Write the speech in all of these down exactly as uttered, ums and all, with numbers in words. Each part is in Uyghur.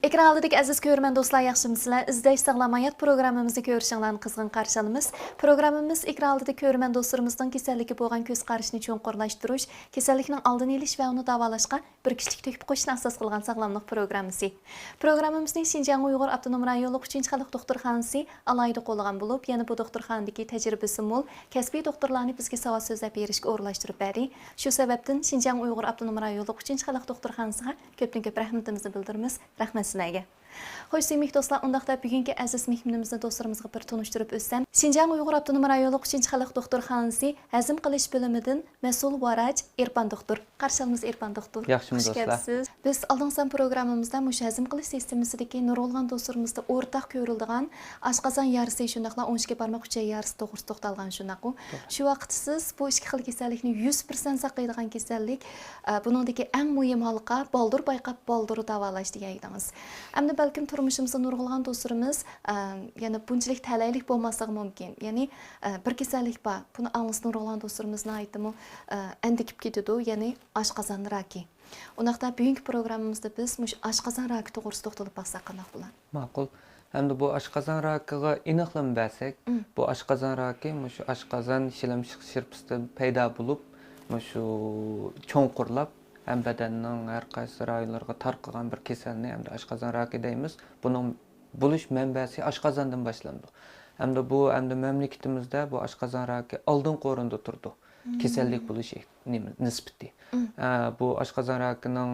ئېكران ئالدىدىكى ئەزىز كۆرۈرمەن دوستلار، ياخشىمۇسىلەر؟ ئىزدەش ساغلام ھايات پروگراممىمىزنى كۆرۈشۈڭلارنى قىزغىن قارشى ئالىمىز. پروگراممىمىز ئېكران ئالدىدىكى كۆرۈرمەن دوستلىرىمىزنىڭ كېسەللىككە بولغان كۆز قارىشىنى چوڭقۇرلاشتۇرۇش، كېسەللىكنىڭ ئالدىنى ئېلىش ۋە ئۇنى داۋالاشقا بىر كىشىلىك تۆھپە قوشۇشنى ئاساس قىلغان ساغلاملىق پروگراممىسى. پروگراممىمىزنى شىنجاڭ ئۇيغۇر ئاپتونوم رايونلۇق ئۈچىنچى خەلق دوختۇرخانىسى ئالاھىدە قوللىغان بولۇپ، يەنە بۇ دوختۇرخانىدىكى تەجرىبىسى مول كەسپىي دوختۇرلارنى بىزگە ساۋات سۆزلەپ بېرىشكە ئورۇنلاشتۇرۇپ بەردى. شۇ سەۋەبتىن شىنجاڭ ئۇيغۇر ئاپتونوم رايونلۇق ئۈچىنچى خەلق دوختۇرخانىسىغا كۆپتىن كۆپ رەھمىتىمىزنى بىلدۈرىمىز. رەھمەت سىلەرگە. خوش، سۆيۈملۈك دوستلار، ئۇنداقتا بۈگۈنكى ئەزىز مېھمىنىمىزنى دوستلىرىمىزغا بىر تونۇشتۇرۇپ ئۆتسەم، شىنجاڭ ئۇيغۇر ئاپتونوم رايونلۇق ئۈچىنچى خەلق دوختۇرخانىسى ھەزىم قىلىش بۆلۈمىدىن مەسئۇل ۋراچ ئېرپان دوختۇر. قارشى ئالىمىز ئېرپان دوختۇر. ياخشىمۇ خوش دوستلار؟ كەپسىز. بىز ئالدىنقى سان پروگراممىمىزدا مۇشۇ ھەزىم قىلىش سىستېمىسىدىكى نۇرغۇنلىغان دوستلىرىمىزدا ئورتاق كۆرۈلىدىغان ئاشقازان يارىسى، شۇنداقلا ئون ئىككى بارماق ئۈچەي يارىسى توغرىسىدا توختالغان، شۇنداققۇ؟ توغرا. شۇ ۋاقىتتا سىز بۇ ئىككى خىل كېسەللىكنى يۈز پىرسەنت ساقايدىغان كېسەللىك، ئە، بۇنىڭدىكى ئەڭ مۇھىم ھالقا بالدۇر بايقاپ، بالدۇر داۋالاش دېگەن ئىدىڭىز. ئەمدى بەلكىم تۇرمۇشىمىزدا نۇرغۇنلىغان دوستلىرىمىز، ئە، يەنە بۇنچىلىك تەلەيلىك بولماسلىقى مۇمكىن. يەنى، ئە، بىر كېسەللىك بار، بۇنى ئاڭلىسا نۇرغۇنلىغان دوستلىرىمىز ناھايىتىمۇ، ئە، ئەندىكىپ كېتىدۇ، يەنى ئاشقازان راكى. ئۇنداقتا بۈگۈنكى پروگراممىمىزدا بىز مۇشۇ ئاشقازان راكى توغرىسىدا توختىلىپ باقساق قانداق بولار؟ ماقۇل. ئەمدى بۇ ئاشقازان راكىغا ئېنىقلىما بەرسەك، مم. بۇ ئاشقازان راكى مۇشۇ ئاشقازان شىلىم شىرپىسىدىن پەيدا بولۇپ، مۇشۇ چوڭقۇرلاپ، ھەم بەدەننىڭ ھەر قايسى رايونلىرىغا تارقىغان بىر كېسەلنى ئەمدى ئاشقازان راكى دەيمىز. بۇنىڭ بولۇش مەنبەسى ئاشقازاندىن باشلىنىدۇ. ئەمدى بۇ، ئەمدى مەملىكىتىمىزدە بۇ ئاشقازان راكى ئالدىنقى ئورۇندا تۇرىدۇ. مم. كېسەللىك بولۇش ئېھ-، نېمە، نىسبىتى. مم. ئە، بۇ ئاشقازان راكىنىڭ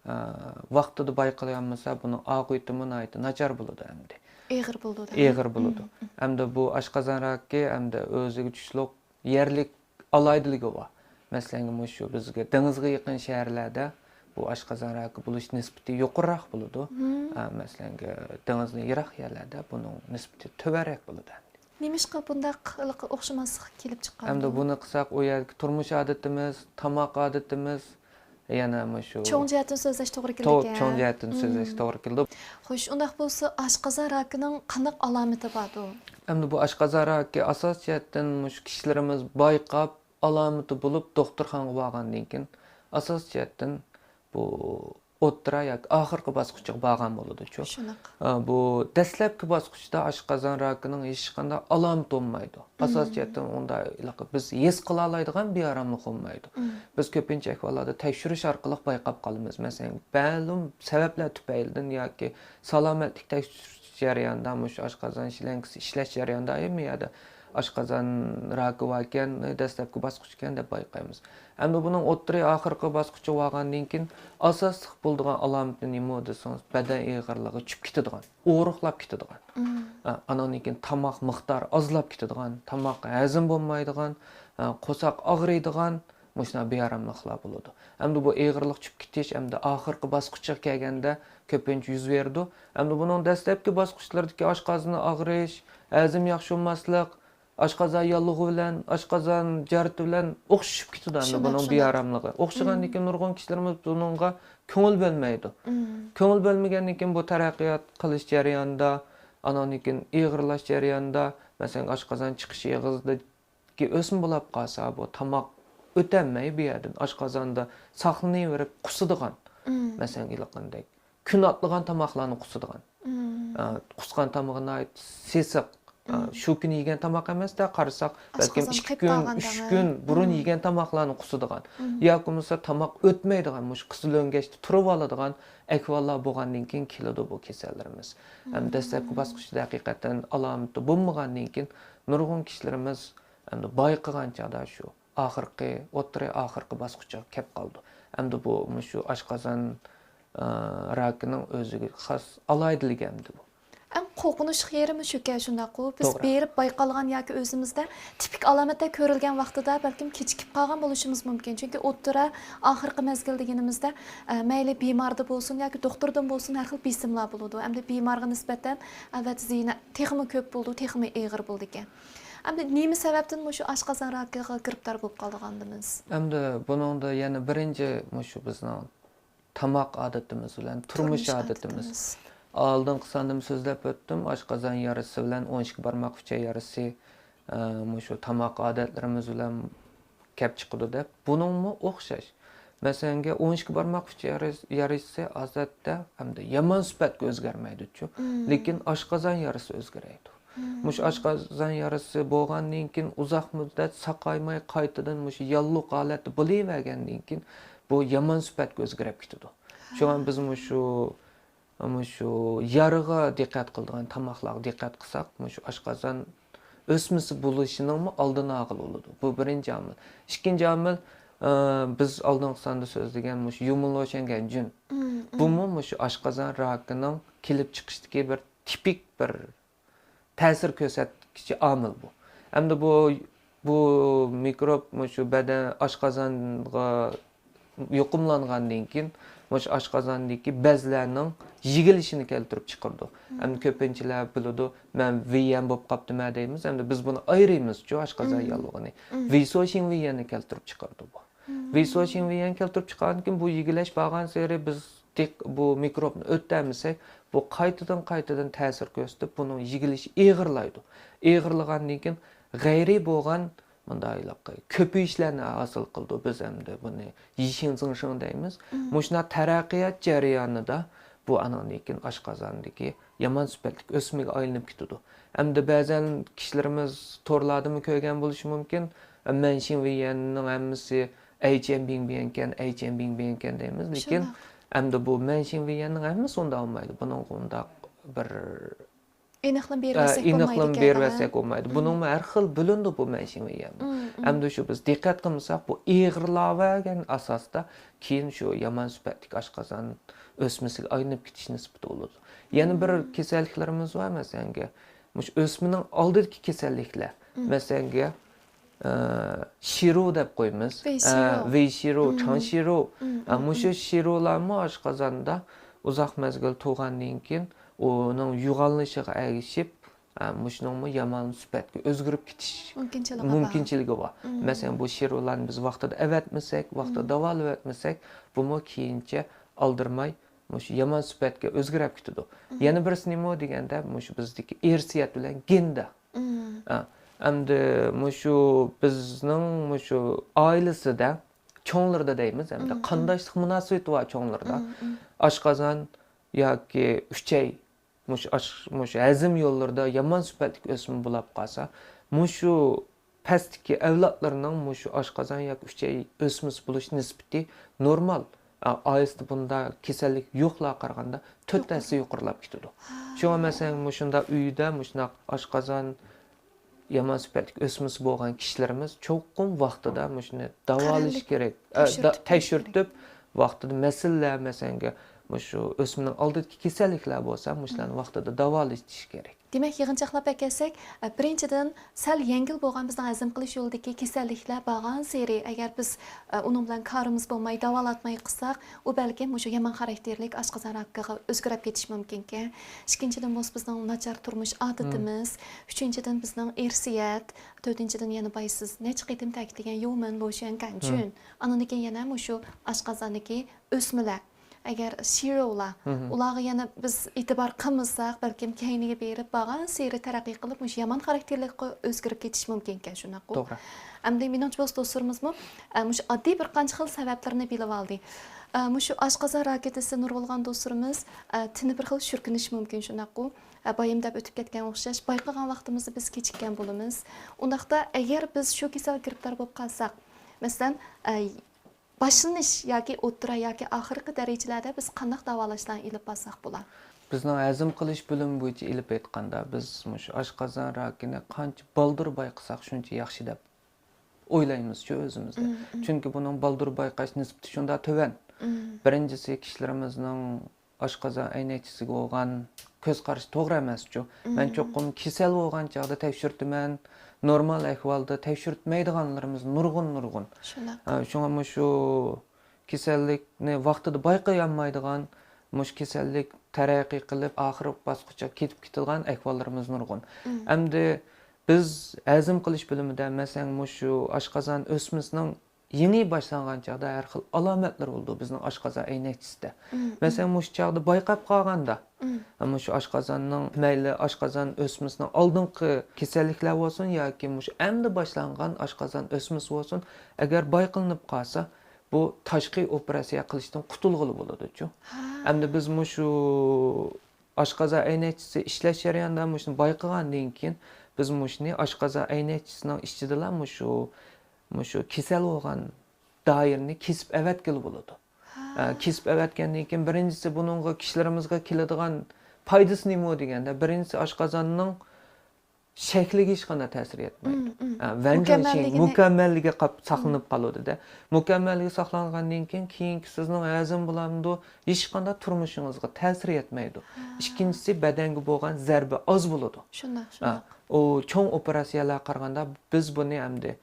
ئە، ۋاقتىدا بايقىلالمىسا، بۇنىڭ ئاقىۋىتىمۇ ناھايىتى ناچار بولىدۇ ئەمدى. ئېغىر بولىدۇ دەيمەن. ئېغىر بولىدۇ. مم، مم. ئەمدى بۇ ئاشقازان راكى ئەمدى ئۆزىگە تۇشلۇق يەرلىك ئالاھىدىلىكى بار. مەسىلەن، مۇشۇ بىزگە دېڭىزغا يېقىن شەھەرلەردە بۇ ئاشقازان راكى بولۇش نىسبىتى يۇقىرىراق بولىدۇ. مم. ئە، مەسىلەن، دېڭىزدىن يىراق يەرلەردە بۇنىڭ نىسبىتى تۆۋەنرەك بولىدۇ ئەمدى. نېمىشقا بۇنداق ھېلىقى ئوخشىماسلىق كېلىپ چىققان؟ ئەمدى بۇنى قىلساق، ئۇ يەردىكى تۇرمۇش ئادىتىمىز، تاماق ئادىتىمىز، يەنە مۇشۇ چوڭ جەھەتتىن سۆزلەش توغرا تو-، كېلىدىكەن. چوڭ جەھەتتىن مم. سۆزلەش توغرا كېلىدۇ. خوش، ئۇنداق بولسا ئاشقازان راكىنىڭ قانداق ئالامىتى باردۇ؟ ئەمدى بۇ ئاشقازان راكى ئاساسىي جەھەتتىن مۇشۇ كىشىلىرىمىز بايقاپ، ئالامىتى بولۇپ، دوختۇرخانىغا بارغاندىن كېيىن، ئاساسىي جەھەتتىن بۇ ئوتتۇرا ياكى ئاخىرقى باسقۇچىغا بارغان بولىدۇچۇ. شۇنداق. ئا، بۇ دەسلەپكى باسقۇچتا ئاشقازان راكىنىڭ ھېچقانداق ئالامىتى بولمايدۇ. مم. ئاساسىي جەھەتتىن ئۇنداق ھېلىقى بىز ھېس قىلالايدىغان بىئاراملىق بولمايدۇ. مم. بىز كۆپىنچە ئەھۋاللاردا تەكشۈرۈش ئارقىلىق بايقاپ قالىمىز. مەسىلەن، مەلۇم سەۋەبلەر تۈپەيلىدىن ياكى سالامەتلىك تەكشۈرۈش جەريانىدا، مۇشۇ ئاشقازان شلېنكىسى ئىشلەش جەريانىدا، ھەممە يەردە ئاشقازان راكى باركەن، دەسلەپكى باسقۇچ ئىكەن دەپ بايقايمىز. ئەمدى بۇنىڭ ئوتتۇرا ئاخىرقى باسقۇچىغا بارغاندىن كېيىن، ئاساسلىق بولىدىغان ئالامىتى نېمە دېسىڭىز، بەدەن ئېغىرلىقى چۈشۈپ كېتىدىغان، ئورۇقلاپ كېتىدىغان. مم. ئا، ئاناندىن كېيىن تاماق مىقدارى ئازلاپ كېتىدىغان، تاماق ھەزىم بولمايدىغان، ئا، قورساق ئاغرىيدىغان، مۇشۇنداق بىئاراملىقلار بولىدۇ. ئەمدى بۇ ئېغىرلىق چۈشۈپ كېتىش ئەمدى ئاخىرقى باسقۇچىغا كەلگەندە كۆپىنچە يۈز بېرىدۇ. ئەمدى بۇنىڭ دەسلەپكى باسقۇچلىرىدىكى ئاشقازىنى ئاغرىش، ھەزىم ياخشى بولماسلىق، ئاشقازان ياللۇغى بىلەن، ئاشقازان جارتى بىلەن ئوخشىشىپ كېتىدۇ ئەمدى شۇنداق، بۇنىڭ شۇنداق. بىئاراملىقى. ئوخشىغاندىن مم. كېيىن نۇرغۇن كىشىلىرىمىز بۇنىڭغا كۆڭۈل بۆلمەيدۇ. مم. كۆڭۈل بۆلمىگەندىن كېيىن بۇ تەرەققىيات قىلىش جەريانىدا، ئاناندىن كېيىن ئېغىرلاش جەريانىدا، مەسىلەن، ئاشقازان چىقىش ئېغىزىدىكى ئۆسمە بولاپ قالسا، بۇ تاماق ئۆتەلمەي بۇ يەردىن. ئاشقازاندا ساقلىنىۋېرىپ قۇسىدىغان، مم. مەسىلەن، ھېلىقىدەك كۈن ئاتلىغان تاماقلارنى قۇسىدىغان. مم. ئا، قۇسقان تامىقى ناھايىتى سېسىق. ئا، مم. شۇ كۈنى يېگەن تاماق ئەمەس-دە، قارىساق، بەلكىم ئاشقازان ئىككى قېيىپ كۈن، قالغان ئۈچ تاماق. كۈن بۇرۇن مم. يېگەن تاماقلارنى قۇسىدىغان. مم. ياكى بولمىسا تاماق ئۆتمەيدىغان، مۇشۇ قىزىل ئۆڭگەچتە تۇرۇۋالىدىغان ئەھۋاللار بولغاندىن كېيىن كېلىدۇ بۇ كېسەللىرىمىز. ھەم مم. دەسلەپكى باسقۇچتا ھەقىقەتەن ئالامىتى بولمىغاندىن كېيىن نۇرغۇن كىشىلىرىمىز ئەمدى بايقىغان چاغدا شۇ ئاخىرقى، ئوتتۇرا ئاخىرقى باسقۇچىغا كەپ قالىدۇ. ئەمدى بۇ مۇشۇ ئاشقازان، ئا، راكىنىڭ ئۆزىگە خاس ئالاھىدىلىكى ئەمدى بۇ. ئەڭ قورقۇنچلۇق يېرى مۇشۇكەن، شۇنداققۇ؟ بىز توغرا. بېرىپ بايقالغان ياكى ئۆزىمىزدە تىپىك ئالامەتلەر كۆرۈلگەن ۋاقتىدا بەلكىم كېچىكىپ قالغان بولۇشىمىز مۇمكىن. چۈنكى ئوتتۇرا ئاخىرقى مەزگىل دېگىنىمىزدە، ئە، مەيلى بىماردا بولسۇن ياكى دوختۇردىن بولسۇن، ھەر خىل بېسىملار بولىدۇ. ئەمدى بىمارغا نىسبەتەن، ئەلۋەتتە، زىيىنى تېخىمۇ كۆپ بولىدۇ، تېخىمۇ ئېغىر بولىدىكەن. ئەمدى نېمە سەۋەبتىن مۇشۇ ئاشقازان راكىغا گىرىپتار بولۇپ قالىدىغاندىمىز؟ ئەمدى بۇنىڭدا يەنە بىرىنچى مۇشۇ بىزنىڭ تاماق ئادىتىمىز بىلەن تۇرمۇش تۇرمۇش ئادىتىمىز. ئادىتىمىز. ئالدىنقى ساندا سۆزلەپ ئۆتتۈم، ئاشقازان يارىسى بىلەن ئون ئىككى بارماق ئۈچەي يارىسى، ئە، مۇشۇ تاماق ئادەتلىرىمىز بىلەن كەپ چىقىدۇ دەپ. بۇنىڭمۇ ئوخشاش. مەسىلەنگە، ئون ئىككى بارماق ئۇچ يارىسى ئادەتتە ئەمدى يامان سۈپەتكە ئۆزگەرمەيدۇچۇ. لېكىن ئاشقازان يارىسى ئۆزگىرەيدۇ. مۇشۇ ئاشقازان يارىسى بولغاندىن كېيىن ئۇزاق مۇددەت ساقايماي، قايتىدىن مۇشۇ ياللۇغ ھالەتتە بولۇۋەرگەندىن كېيىن، بۇ يامان سۈپەتكە ئۆزگىرىپ كېتىدۇ. شۇڭا بىز مۇشۇ، مۇشۇ يارىغا دىققەت قىلىدىغان، تاماقلارغا دىققەت قىلساق، مۇشۇ ئاشقازان ئۆسمىسى بولۇشىنىڭمۇ ئالدىنى ئالغىلى بولىدۇ. بۇ بىرىنچى ئامىل. ئىككىنچى ئامىل، ئە، بىز ئالدىنقى ساندا سۆزلىگەن مۇشۇ يۇمۇنلوشەنگەنجۈن. بۇمۇ مۇشۇ ئاشقازان راكىنىڭ كېلىپ چىقىشتىكى بىر تىپىك بىر تەسىر كۆرسەتكۈچى ئامىل بۇ. ئەمدى بۇ، بۇ مىكروب مۇشۇ بەدەن ئاشقازانغا يۇقۇملانغاندىن كېيىن، مۇشۇ ئاشقازاندىكى بەزلەرنىڭ يېگىلىشىنى كەلتۈرۈپ چىقىرىدۇ. ئەمدى كۆپىنچىلەر بىلىدۇ، مەن ۋېييەن بولۇپ قاپتىمەن دەيمىز. ئەمدى بىز بۇنى ئايرىيمىزچۇ، ئاشقازان ياللۇغىنى. ۋېيسوشىڭ ۋېييەننى كەلتۈرۈپ چىقىرىدۇ بۇ. ۋېيسوشىڭ ۋېييەننى كەلتۈرۈپ چىققاندىن كېيىن، بۇ يېگىلەش بارغانسېرى بىز دىق-، بۇ مىكروبنى ئۆتەلمىسەك، بۇ قايتىدىن، قايتىدىن تەسىر كۆرسىتىپ، بۇنىڭ يېگىلىشى ئېغىرلايدۇ. ئېغىرلىغاندىن كېيىن، غەيرىي بولغان مۇنداق ھېلىقى كۆپىيىشلەرنى ھاسىل قىلىدۇ. بىز ئەمدى بۇنى يىشىڭ زىڭشىڭ دەيمىز. مۇشۇنداق تەرەققىيات جەريانىدا بۇ ئانىڭدىن كېيىن ئاشقازاندىكى يامان سۈپەتلىك ئۆسمىگە ئايلىنىپ كېتىدۇ. ئەمدى بەزەن كىشىلىرىمىز تورلاردىمۇ كۆرگەن بولۇشى مۇمكىن، مەنشىڭ ۋېييەننىڭ ھەممىسى ئەيچيەن بىڭ بىيەنكەن، ئەيچيەن بىڭ بىيەنكەن دەيمىز، لېكىن شۇنداق. ئەمدى بۇ مەنشىڭ ۋېييەننىڭ ھەممىسى ئۇنداق بولمايدۇ. بۇنىڭغا ئۇنداق بىر ئېنىقلىما ئە، بېرىۋەتسەك ئېنىقلىما بولمايدىكەن، بېرىۋەتسەك ھە؟ بولمايدۇ. بۇنىڭمۇ ھەر خىل بۆلۈنىدۇ بۇ مەنشىڭ ۋېييەنمۇ. ئەمدى شۇ بىز دىققەت قىلمىساق، بۇ ئېغىرلاۋەرگەن ئاساستا كېيىن شۇ يامان سۈپەتلىك ئاشقازان ئۆسمىسىگە ئايلىنىپ كېتىش نىسبىتى بولىدۇ. يەنە بىر كېسەللىكلىرىمىز بار، مەسىلەنگە، مۇشۇ ئۆسمىنىڭ ئالدىدىكى كېسەللىكلەر. مەسىلەنگە، ئە، شىرۇ دەپ قويىمىز. ۋېي ئە، شىرۇ. ۋېي شىرۇ، چاڭ شىرۇ. ئە، مۇشۇ شىرۇلارمۇ ئاشقازاندا ئۇزاق مەزگىل تۇرغاندىن كېيىن ئۇنىڭ يوغانلىشىغا ئەگىشىپ، ئە، مۇشۇنىڭمۇ يامان سۈپەتكە ئۆزگىرىپ كېتىش مۇمكىنچىلىكى بار. مۇمكىنچىلىكى بار. مەسىلەن، بۇ شىرۇلارنى بىز ۋاقتىدا ئەۋەتمىسەك، ۋاقتىدا داۋالىۋەتمىسەك، بۇمۇ كېيىنچە ئالدىرىماي مۇشۇ يامان سۈپەتكە ئۆزگىرىپ كېتىدۇ. يەنە بىرسى نېمە دېگەندە، مۇشۇ بىزدىكى ئىرسىيەت بىلەن گېندا. ئا، ئەمدى مۇشۇ بىزنىڭ مۇشۇ ئائىلىسىدە، چوڭلىرىدا دەيمىز، ئەمدى قانداشلىق مۇناسىۋىتى بار چوڭلىرىدا. ئاشقازان ياكى ئۈچەي، مۇشۇ ئاش-، مۇشۇ ھەزىم يوللىرىدا يامان سۈپەتلىك ئۆسمە بولاپ قالسا، مۇشۇ پەستىكى ئەۋلادلىرىنىڭ مۇشۇ ئاشقازان ياكى ئۈچەي ئۆسمىسى بولۇش نىسبىتى نورمال، ئا-، ئائىلىسىدە بۇنداق كېسەللىك يوقلارغا قارىغاندا تۆت ھەسسە يۇقىرىلاپ كېتىدۇ. شۇڭا مەسىلەن، مۇشۇنداق ئۆيدە مۇشۇنداق ئاشقازان يامان سۈپەتلىك ئۆسمىسى بولغان كىشىلىرىمىز چوقۇم ۋاقتىدا مۇشۇنى داۋالاش كېرەك. ئە، دا-، تەكشۈرتۈپ تەكشۈرتۈپ، ۋاقتىدا مەسىلىلەر، مەسىلەنگە، مۇشۇ ئۆسمىنىڭ ئالدىدىكى كېسەللىكلەر بولسا، مۇشۇلارنى ۋاقتىدا داۋالىتىش كېرەك. دېمەك، يىغىنچاقلاپ ئەكەلسەك، ئە، بىرىنچىدىن، سەل يەڭگىل بولغان بىزنىڭ ھەزىم قىلىش يولىدىكى كېسەللىكلەر بارغانسېرى، ئەگەر بىز، ئە، ئۇنىڭ بىلەن كارىمىز بولماي، داۋالاتماي قىلساق، ئۇ بەلكىم مۇشۇ يامان خاراكتېرلىك ئاشقازان راكىغا ئۆزگىرىپ كېتىشى مۇمكىنكەن. ئىككىنچىدىن بولسا بىزنىڭ ناچار تۇرمۇش ئادىتىمىز. ئۈچىنچىدىن بىزنىڭ ئىرسىيەت. تۆتىنچىدىن يەنە بايا سىز نەچچە قېتىم تەكىتلىگەن يۇمەن لوشۈەن كەنچۈن. ئاندىن كېيىن يەنە مۇشۇ ئاشقازاندىكى ئۆسمىلەر. ئەگەر شىرۇلار، ئۇلارغا يەنە بىز ئېتىبار قىلمىساق، بەلكىم كەينىگە بېرىپ بارغانسېرى تەرەققىي قىلىپ، مۇشۇ يامان خاراكتېرلىكقا ئۆزگىرىپ كېتىشى مۇمكىنكەن، شۇنداققۇ؟ توغرا. ئەمدى مېنىڭچە بولسا دوستلىرىمىزمۇ، ئە، مۇشۇ ئاددىي بىر قانچە خىل سەۋەبلىرنى بىلىۋالدى. ئە، مۇشۇ ئاشقازان راكى دېسە نۇرغۇنلىغان دوستلىرىمىز، ئە، تېنى بىر خىل شۈركۈنۈشى مۇمكىن، شۇنداققۇ؟ ئە، بايام دەپ ئۆتۈپ كەتكەن ئوخشاش، بايقىغان ۋاقتىمىزدا بىز كېچىككەن بولىمىز. ئۇنداقتا ئەگەر بىز شۇ كېسەلگە گىرىپتار بولۇپ قالساق، مەسىلەن، ئە، باشلىنىش ياكى ئوتتۇرا ياكى ئاخىرقى دەرىجىلەردە بىز قانداق داۋالاشلارنى ئېلىپ بارساق بولا؟ بىزنىڭ ھەزىم قىلىش بۆلۈمى بويىچە ئېلىپ ئېيتقاندا، بىز مۇشۇ ئاشقازان راكىنى قانچە بالدۇر بايقىساق، شۇنچە ياخشى دەپ ئويلايمىزچۇ ئۆزىمىزدە. چۈنكى بۇنىڭ بالدۇر بايقاش نىسبىتى شۇنداق تۆۋەن. بىرىنچىسى، كىشىلىرىمىزنىڭ ئاشقازان ئەينەكچىسىگە بولغان كۆز قارىشى توغرا ئەمەسچۇ. مەن چوقۇم كېسەل بولغان چاغدا تەكشۈرتىمەن، نورمال ئەھۋالدا تەكشۈرتمەيدىغانلىرىمىز نۇرغۇن، نۇرغۇن. شۇنداق. ئە، شۇڭا مۇشۇ كېسەللىكنى ۋاقتىدا بايقىيالمايدىغان، مۇشۇ كېسەللىك تەرەققىي قىلىپ، ئاخىرقى باسقۇچقا كېتىپ كېتىدىغان ئەھۋاللىرىمىز نۇرغۇن. ئەمدى بىز ھەزىم قىلىش بۆلۈمىدە، مەسىلەن، مۇشۇ ئاشقازان ئۆسمىسىنىڭ يېڭى باشلانغان چاغدا ھەر خىل ئالامەتلەر بولىدۇ بىزنىڭ ئاشقازان ئەينەكچىسىدە. مەسىلەن، مۇشۇ چاغدا بايقاپ قالغاندا، مۇشۇ ئاشقازاننىڭ، مەيلى ئاشقازان ئۆسمىسىنىڭ ئالدىنقى كېسەللىكلەر بولسۇن ياكى مۇشۇ ئەمدى باشلانغان ئاشقازان ئۆسمىسى بولسۇن، ئەگەر بايقىلىنىپ قالسا، بۇ تاشقى ئوپېراتسىيە قىلىشتىن قۇتۇلغىلى بولىدۇچۇ. ئەمدى بىز مۇشۇ ئاشقازان ئەينەكچىسى ئىشلەش جەريانىدا مۇشۇنى بايقىغاندىن كېيىن، بىز مۇشۇنى ئاشقازان ئەينەكچىسىنىڭ ئىچىدىلا مۇشۇ، مۇشۇ كېسەل بولغان دائىرىنى كېسىپ ئەۋەتكىلى بولىدۇ. ئە، كېسىپ ئەۋەتكەندىن كېيىن، بىرىنچىسى بۇنىڭغا كىشىلىرىمىزگە كېلىدىغان پايدىسى نېمە دېگەندە، بىرىنچىسى ئاشقازاننىڭ شەكلىگە ھېچقانداق تەسىر يەتمەيدۇ. مۇكەممەللىكىنى مۇكەممەللىكى قاپ ساقلىنىپ قالىدۇ-دە. مۇكەممەللىكى ساقلانغاندىن كېيىن، كېيىنكى سىزنىڭ ھەزىم بولامدۇ، ھېچقانداق تۇرمۇشىڭىزغا تەسىر يەتمەيدۇ. ئىككىنچىسى، بەدەنگە بولغان زەربە ئاز بولىدۇ. شۇنداق، شۇنداق. ئۇ چوڭ ئوپېراتسىيەلەرگە قارىغاندا بىز بۇنى ئەمدى،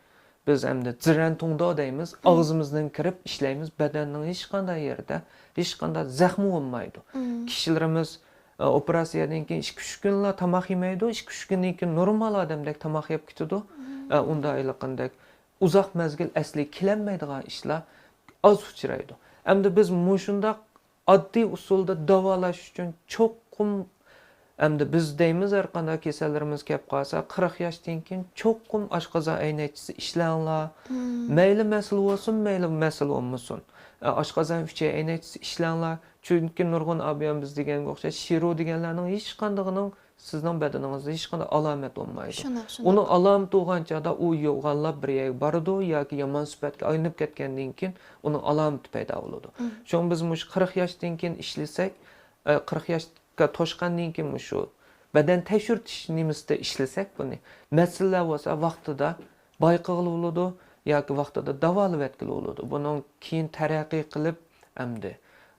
بىز ئەمدى زىرەنتۇڭدو دەيمىز، ئاغزىمىزدىن كىرىپ ئىشلەيمىز، بەدەننىڭ ھېچقانداق يېرىدە ھېچقانداق زەخمى بولمايدۇ. كىشىلىرىمىز ئە، ئوپېراتسىيەدىن كېيىن ئىككى، ئۈچ كۈنلا تاماق يېمەيدۇ، ئىككى، ئۈچ كۈندىن كېيىن نورمال ئادەمدەك تاماق يەپ كېتىدۇ. ئە، ئۇنداق ھېلىقىندەك ئۇزاق مەزگىل ئەسلىگە كېلەلمەيدىغان ئىشلار ئاز ئۇچرايدۇ. ئەمدى بىز مۇشۇنداق ئاددىي ئۇسۇلدا داۋالاش ئۈچۈن چوقۇم، ئەمدى بىز دەيمىز، ھەر قانداق كېسەللىرىمىز كەپ قالسا، قىرىق ياشتىن كېيىن چوقۇم ئاشقازان ئەينەكچىسى ئىشلەڭلار. مەيلى مەسىلە بولسۇن، مەيلى مەسىلە بولمىسۇن. ئە، ئاشقازان ئۈچەي ئەينەكچىسى ئىشلەڭلار. چۈنكى نۇرغۇن ئابىيان بىز دېگەنگە ئوخشاش، شىرو دېگەنلەرنىڭ ھېچقاندىقىنىڭ سىزنىڭ بەدىنىڭىزدە ھېچقانداق ئالامەت بولمايدۇ. شۇنداق، شۇنداق. ئۇنىڭ ئالامىتى بولغان چاغدا ئۇ يوغانلاپ بىر يەرگە بارىدۇ ياكى يامان سۈپەتكە ئايلىنىپ كەتكەندىن كېيىن ئۇنىڭ ئالامىتى پەيدا بولىدۇ. شۇڭا بىز مۇشۇ قىرىق ياشتىن كېيىن ئىشلىسەك، ئە، قىرىق ياشقا توشقاندىن كېيىن مۇشۇ بەدەن تەكشۈرتۈش نېمىسىدە ئىشلىسەك بۇنى، مەسىلىلەر بولسا ۋاقتىدا بايقىغىلى بولىدۇ ياكى ۋاقتىدا داۋالىۋەتكىلى بولىدۇ. بۇنىڭ كېيىن تەرەققىي قىلىپ، ئەمدى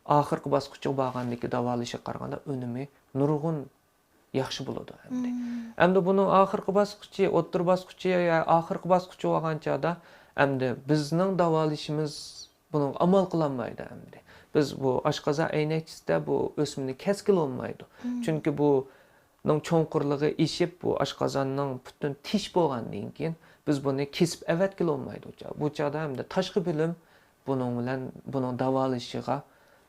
ئاخىرقى باسقۇچىغا بارغاندىكى داۋالىشىغا قارىغاندا ئۈنۈمى نۇرغۇن ياخشى بولىدۇ ئەمدى. ئەمدى بۇنىڭ ئاخىرقى باسقۇچى، ئوتتۇرا باسقۇچى يا ئاخىرقى باسقۇچى بولغان چاغدا ئەمدى بىزنىڭ داۋالىشىمىز بۇنىڭغا ئامال قىلالمايدۇ ئەمدى. بىز بۇ ئاشقازان ئەينەكچىسىدە بۇ ئۆسمىنى كەسكىلى بولمايدۇ. چۈنكى بۇنىڭ چوڭقۇرلۇقى ئېشىپ، بۇ ئاشقازاننىڭ پۈتۈن تېشى بولغاندىن كېيىن بىز بۇنى كېسىپ ئەۋەتكىلى بولمايدۇ. بۇ چاغدا ئەمدى تاشقى بۆلۈم بۇنىڭ بىلەن، بۇنىڭ داۋالىشىغا،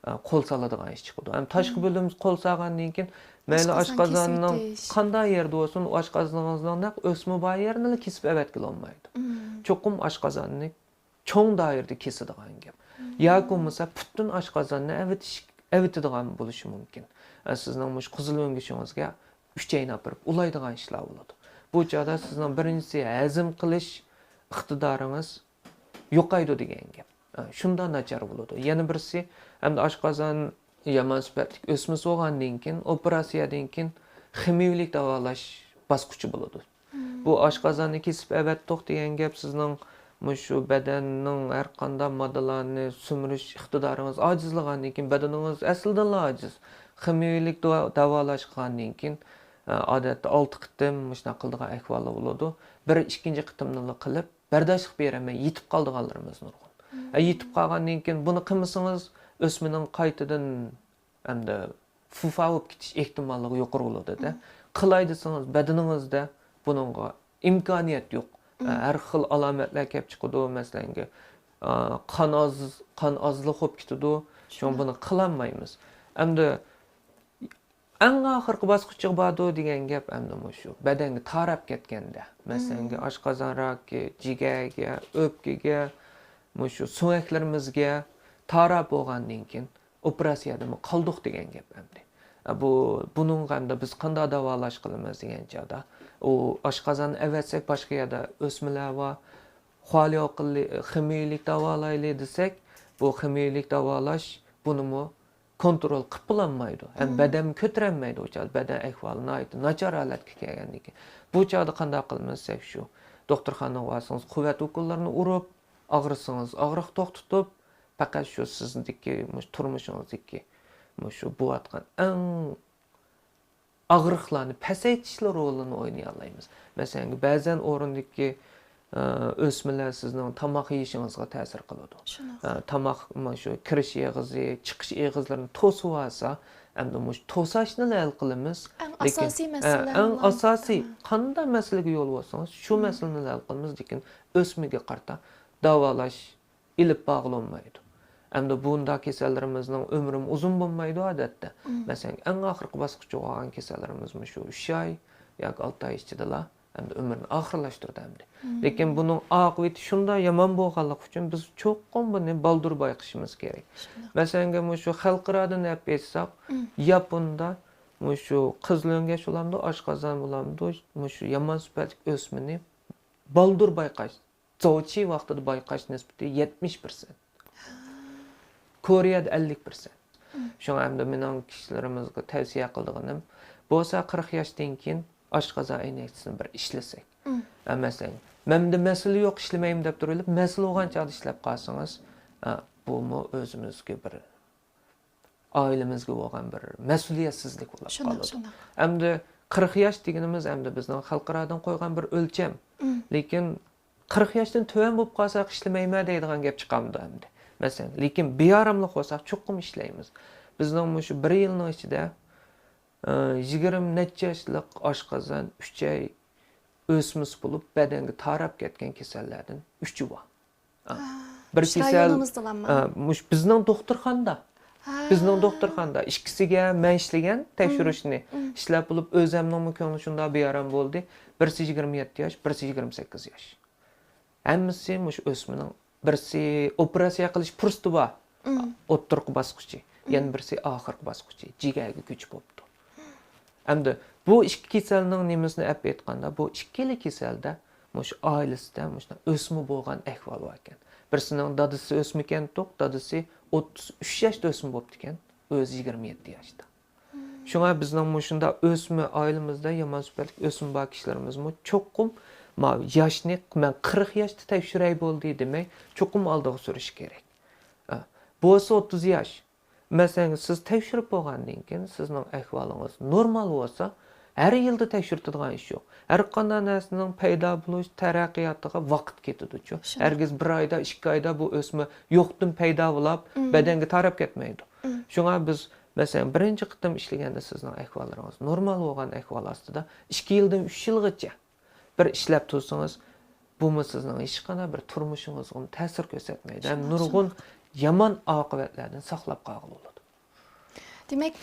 ئە، قول سالىدىغان ئىش چىقىدۇ. ئەمدى تاشقى بۆلۈم قول سالغاندىن كېيىن مەيلى ئاشقازان ئاشقازاننىڭ كېسىۋېتىش. قانداق يېرىدە بولسۇن، ئاشقازىنىڭىزنىڭ نەق ئۆسمە بار يېرىنىلا كېسىپ ئەۋەتكىلى بولمايدۇ. چوقۇم ئاشقازاننى چوڭ دائىرىدە كېسىدىغان گەپ. ياكى بولمىسا پۈتۈن ئاشقازاننى ئەۋېتىش، ئەۋېتىدىغان بولۇشى مۇمكىن. ئە، سىزنىڭ مۇشۇ قىزىل ئۆڭگۈچىڭىزگە ئۈچەينى ئاپىرىپ ئۇلايدىغان ئىشلار بولىدۇ. بۇ چاغدا سىزنىڭ بىرىنچىسى ھەزىم قىلىش ئىقتىدارىڭىز يوقايدۇ دېگەن گەپ. ئە، شۇنداق ناچار بولىدۇ. يەنە بىرسى، ئەمدى ئاشقازان يامان سۈپەتلىك ئۆسمىسى بولغاندىن كېيىن، ئوپېراتسىيەدىن كېيىن خىمىيەلىك داۋالاش باسقۇچى بولىدۇ. بۇ ئاشقازاننى كېسىپ ئەۋەتتۇق دېگەن گەپ سىزنىڭ مۇشۇ بەدەننىڭ ھەر قانداق ماددىلارنى سۈمۈرۈش ئىقتىدارىڭىز ئاجىزلىغاندىن كېيىن، بەدىنىڭىز ئەسلىدىنلا ئاجىز. خىمىيەلىك داۋا-، داۋالاش قىلغاندىن كېيىن، ئە، ئادەتتە ئالتە قېتىم مۇشۇنداق قىلىدىغان ئەھۋاللار بولىدۇ. بىر ئىككىنچى قېتىمنىلا قىلىپ، بەرداشلىق بېرەلمەي يېتىپ قالىدىغانلىرىمىز نۇرغۇن. ئە، يېتىپ قالغاندىن كېيىن بۇنى قىلمىسىڭىز، ئۆسمىنىڭ قايتىدىن ئەمدى فۇفا بولۇپ كېتىش ئېھتىماللىقى يۇقىرى بولىدۇ-دە. قىلاي دېسىڭىز، بەدىنىڭىزدە بۇنىڭغا ئىمكانىيەت يوق. ئە، ھەر خىل ئالامەتلەر كەپ چىقىدۇ، مەسىلەنگە، ئە، قان ئاز، قان ئازلىق بولۇپ كېتىدۇ. شۇڭا بۇنى قىلالمايمىز. ئەمدى ئەڭ ئاخىرقى باسقۇچىغا بارىدۇ دېگەن گەپ ئەمدى مۇشۇ. بەدەنگە تاراپ كەتكەندە، مەسىلەنگە، ئاشقازان راكى، جىگەرگە، ئۆپكىگە، مۇشۇ سۆڭەكلىرىمىزگە تاراپ بولغاندىن كېيىن، ئوپېراتسىيەدىمۇ قالدۇق دېگەن گەپ ئەمدى. ئە، بۇ، بۇنىڭغا ئەمدى بىز قانداق داۋالاش قىلىمىز دېگەن چاغدا، ئۇ ئاشقازاننى ئەۋەتسەك، باشقا يەردە ئۆسمىلەر بار، خۇالياۋ قىللى، خىمىيەلىك داۋالايلى دېسەك، بۇ خىمىيەلىك داۋالاش بۇنىمۇ كونترول قىلىپ بولالمايدۇ. ھەم بەدەن كۆتۈرەلمەيدۇ ئۇ چاغدا. بەدەن ئەھۋالى ناھايىتى ناچار ھالەتكە كەلگەندىن كېيىن. بۇ چاغدا قانداق قىلىمىز دېسەك شۇ. دوختۇرخانىغا بارسىڭىز، قۇۋۋەت ئوكۇللىرىنى ئۇرۇپ، ئاغرىسىڭىز، ئاغرىق توختىتىپ، پەقەت شۇ سىزدىكى، مۇشۇ تۇرمۇشىڭىزدىكى، مۇشۇ بولۇۋاتقان ئەڭ ئاغرىقلارنى پەسەيتىشلا رولىنى ئوينىيالايمىز. مەسىلەن، بەزەن ئورۇندىكى، ئە، ئۆسمىلەر سىزنىڭ تاماق يېيىشىڭىزغا تەسىر قىلىدۇ. شۇنداق. ئە، تاماق، مۇشۇ كىرىش ئېغىزى، چىقىش ئېغىزلىرىنى توسۇۋالسا، ئەمدى مۇشۇ توساشنىلا ھەل قىلىمىز. ئەڭ ئاساسىي مەسىلىلەرنى، ئە، ئەڭ ئاساسىي، قانداق مەسىلىگە يول بولسىڭىز، شۇ مەسىلىنى ھەل قىلىمىز، لېكىن ئۆسمىگە قارىتا داۋالاش ئېلىپ بارغىلى بولمايدۇ. ئەمدى بۇنداق كېسەللىرىمىزنىڭ ئۆمرىمۇ ئۇزۇن بولمايدۇ ئادەتتە. مەسىلەن، ئەڭ ئاخىرقى باسقۇچقا بارغان كېسەللىرىمىز مۇشۇ ئۈچ ئاي ياكى ئالتە ئاي ئىچىدىلا ئەمدى ئۆمرىنى ئاخىرلاشتۇردى ئەمدى. لېكىن بۇنىڭ ئاقىۋىتى شۇنداق يامان بولغانلىقى ئۈچۈن بىز چوقۇم بۇنى بالدۇر بايقىشىمىز كېرەك. مەسىلەنگە، مۇشۇ خەلقئارادىن ئېلىپ ئېيتساق، ياپوندا مۇشۇ قىزىلۆڭگەچ بولامدۇ، ئاشقازان بولامدۇ، مۇشۇ يامان سۈپەتلىك ئۆسمىنى بالدۇر بايقاش، زاۋچى ۋاقتىدا بايقاش نىسبىتى يەتمىش پىرسەنت. كورېيەدە ئەللىك پىرسەنت. شۇڭا ئەمدى مېنىڭ كىشىلىرىمىزگە تەۋسىيە قىلىدىغىنىم، بولسا قىرىق ياشتىن كېيىن ئاشقازان ئەينەكچىسىنى بىر ئىشلىسەك. ئە، مەسىلەن، مەندە مەسىلە يوق، ئىشلىمەيمەن دەپ تۇرۇۋېلىپ، مەسىلە بولغان چاغدا ئىشلەپ قالسىڭىز، ئە، بۇمۇ ئۆزىمىزگە بىر، ئائىلىمىزگە بولغان بىر مەسئۇلىيەتسىزلىك بولۇپ قالىدۇ. ئەمدى قىرىق ياش دېگىنىمىز ئەمدى بىزنىڭ خەلقئارادىن قويغان بىر ئۆلچەم. لېكىن قىرىق ياشتىن تۆۋەن بولۇپ قالساق ئىشلىمەيمەن دەيدىغان گەپ چىقامدۇ ئەمدى؟ مەسىلەن، لېكىن بىئاراملىق بولساق چوقۇم ئىشلەيمىز. بىزنىڭ مۇشۇ بىر يىلنىڭ ئىچىدە، ئى، يىگىرمە نەچچە ياشلىق ئاشقازان، ئۈچەي ئۆسمىسى بولۇپ بەدەنگە تاراپ كەتكەن كېسەللەردىن ئۈچى بار. ئا، بىر كېسەل، رايونىمىزدىلامۇ؟ ئا، مۇش-، بىزنىڭ دوختۇرخانىدا. بىزنىڭ دوختۇرخانىدا ئىككىسىگە مەن ئىشلىگەن تەكشۈرۈشنى ئىشلەپ بولۇپ، ئۆزەمنىڭمۇ كۆڭلى شۇنداق بىئارام بولدى. بىرسى يىگىرمە يەتتە ياش، بىرسى يىگىرمە سەككىز ياش. ھەممىسى مۇشۇ ئۆسمىنىڭ، بىرسى ئوپېراتسىيە قىلىش پۇرسىتى بار، ئوتتۇرىقى باسقۇچى، يەنە بىرسى ئاخىرقى باسقۇچى، جىگەرگە كۈچ بوپتۇ. ئەمدى بۇ ئىككى كېسەلنىڭ نېمىسىنى ئەپ ئېيتقاندا، بۇ ئىككىلا كېسەلدە مۇشۇ ئائىلىسىدە مۇشۇنداق ئۆسمە بولغان ئەھۋال باركەن. بىرسىنىڭ دادىسى ئۆسمىكەنتۇق، دادىسى ئوتتۇز ئۈچ ياشتا ئۆسمە بوپتىكەن، ئۆزى يىگىرمە يەتتە ياشتا. شۇڭا بىزنىڭ مۇشۇنداق ئۆسمە، ئائىلىمىزدە يامان سۈپەتلىك ئۆسمە بار كىشىلىرىمىزمۇ چوقۇم، ما، ياشنى مەن قىرىق ياشتا تەكشۈرەي بولدى دېمەي، چوقۇم ئالدىغا سۈرۈش كېرەك. ئە، بولسا ئوتتۇز ياش. مەسىلەن، سىز تەكشۈرۈپ بولغاندىن كېيىن سىزنىڭ ئەھۋالىڭىز نورمال بولسا، ھەر يىلدا تەكشۈرتىدىغان ئىش يوق. ھەر قانداق نەرسىنىڭ پەيدا بولۇش تەرەققىياتىغا ۋاقىت كېتىدۇچۇ. ھەرگىز بىر ئايدا، ئىككى ئايدا بۇ ئۆسمە يوقتىن پەيدا بولاپ، بەدەنگە تاراپ كەتمەيدۇ. شۇڭا بىز، مەسىلەن، بىرىنچى قېتىم ئىشلىگەندە سىزنىڭ ئەھۋاللىرىڭىز نورمال بولغان ئەھۋال ئاستىدا، ئىككى يىلدىن ئۈچ يىلغىچە بىر ئىشلەپ تۇرسىڭىز، بۇمۇ سىزنىڭ ھېچقانداق بىر تۇرمۇشىڭىزغىمۇ تەسىر كۆرسەتمەيدۇ ھەم نۇرغۇن يامان ئاقىۋەتلەردىن ساقلاپ قالغىلى بولىدۇ. دېمەك،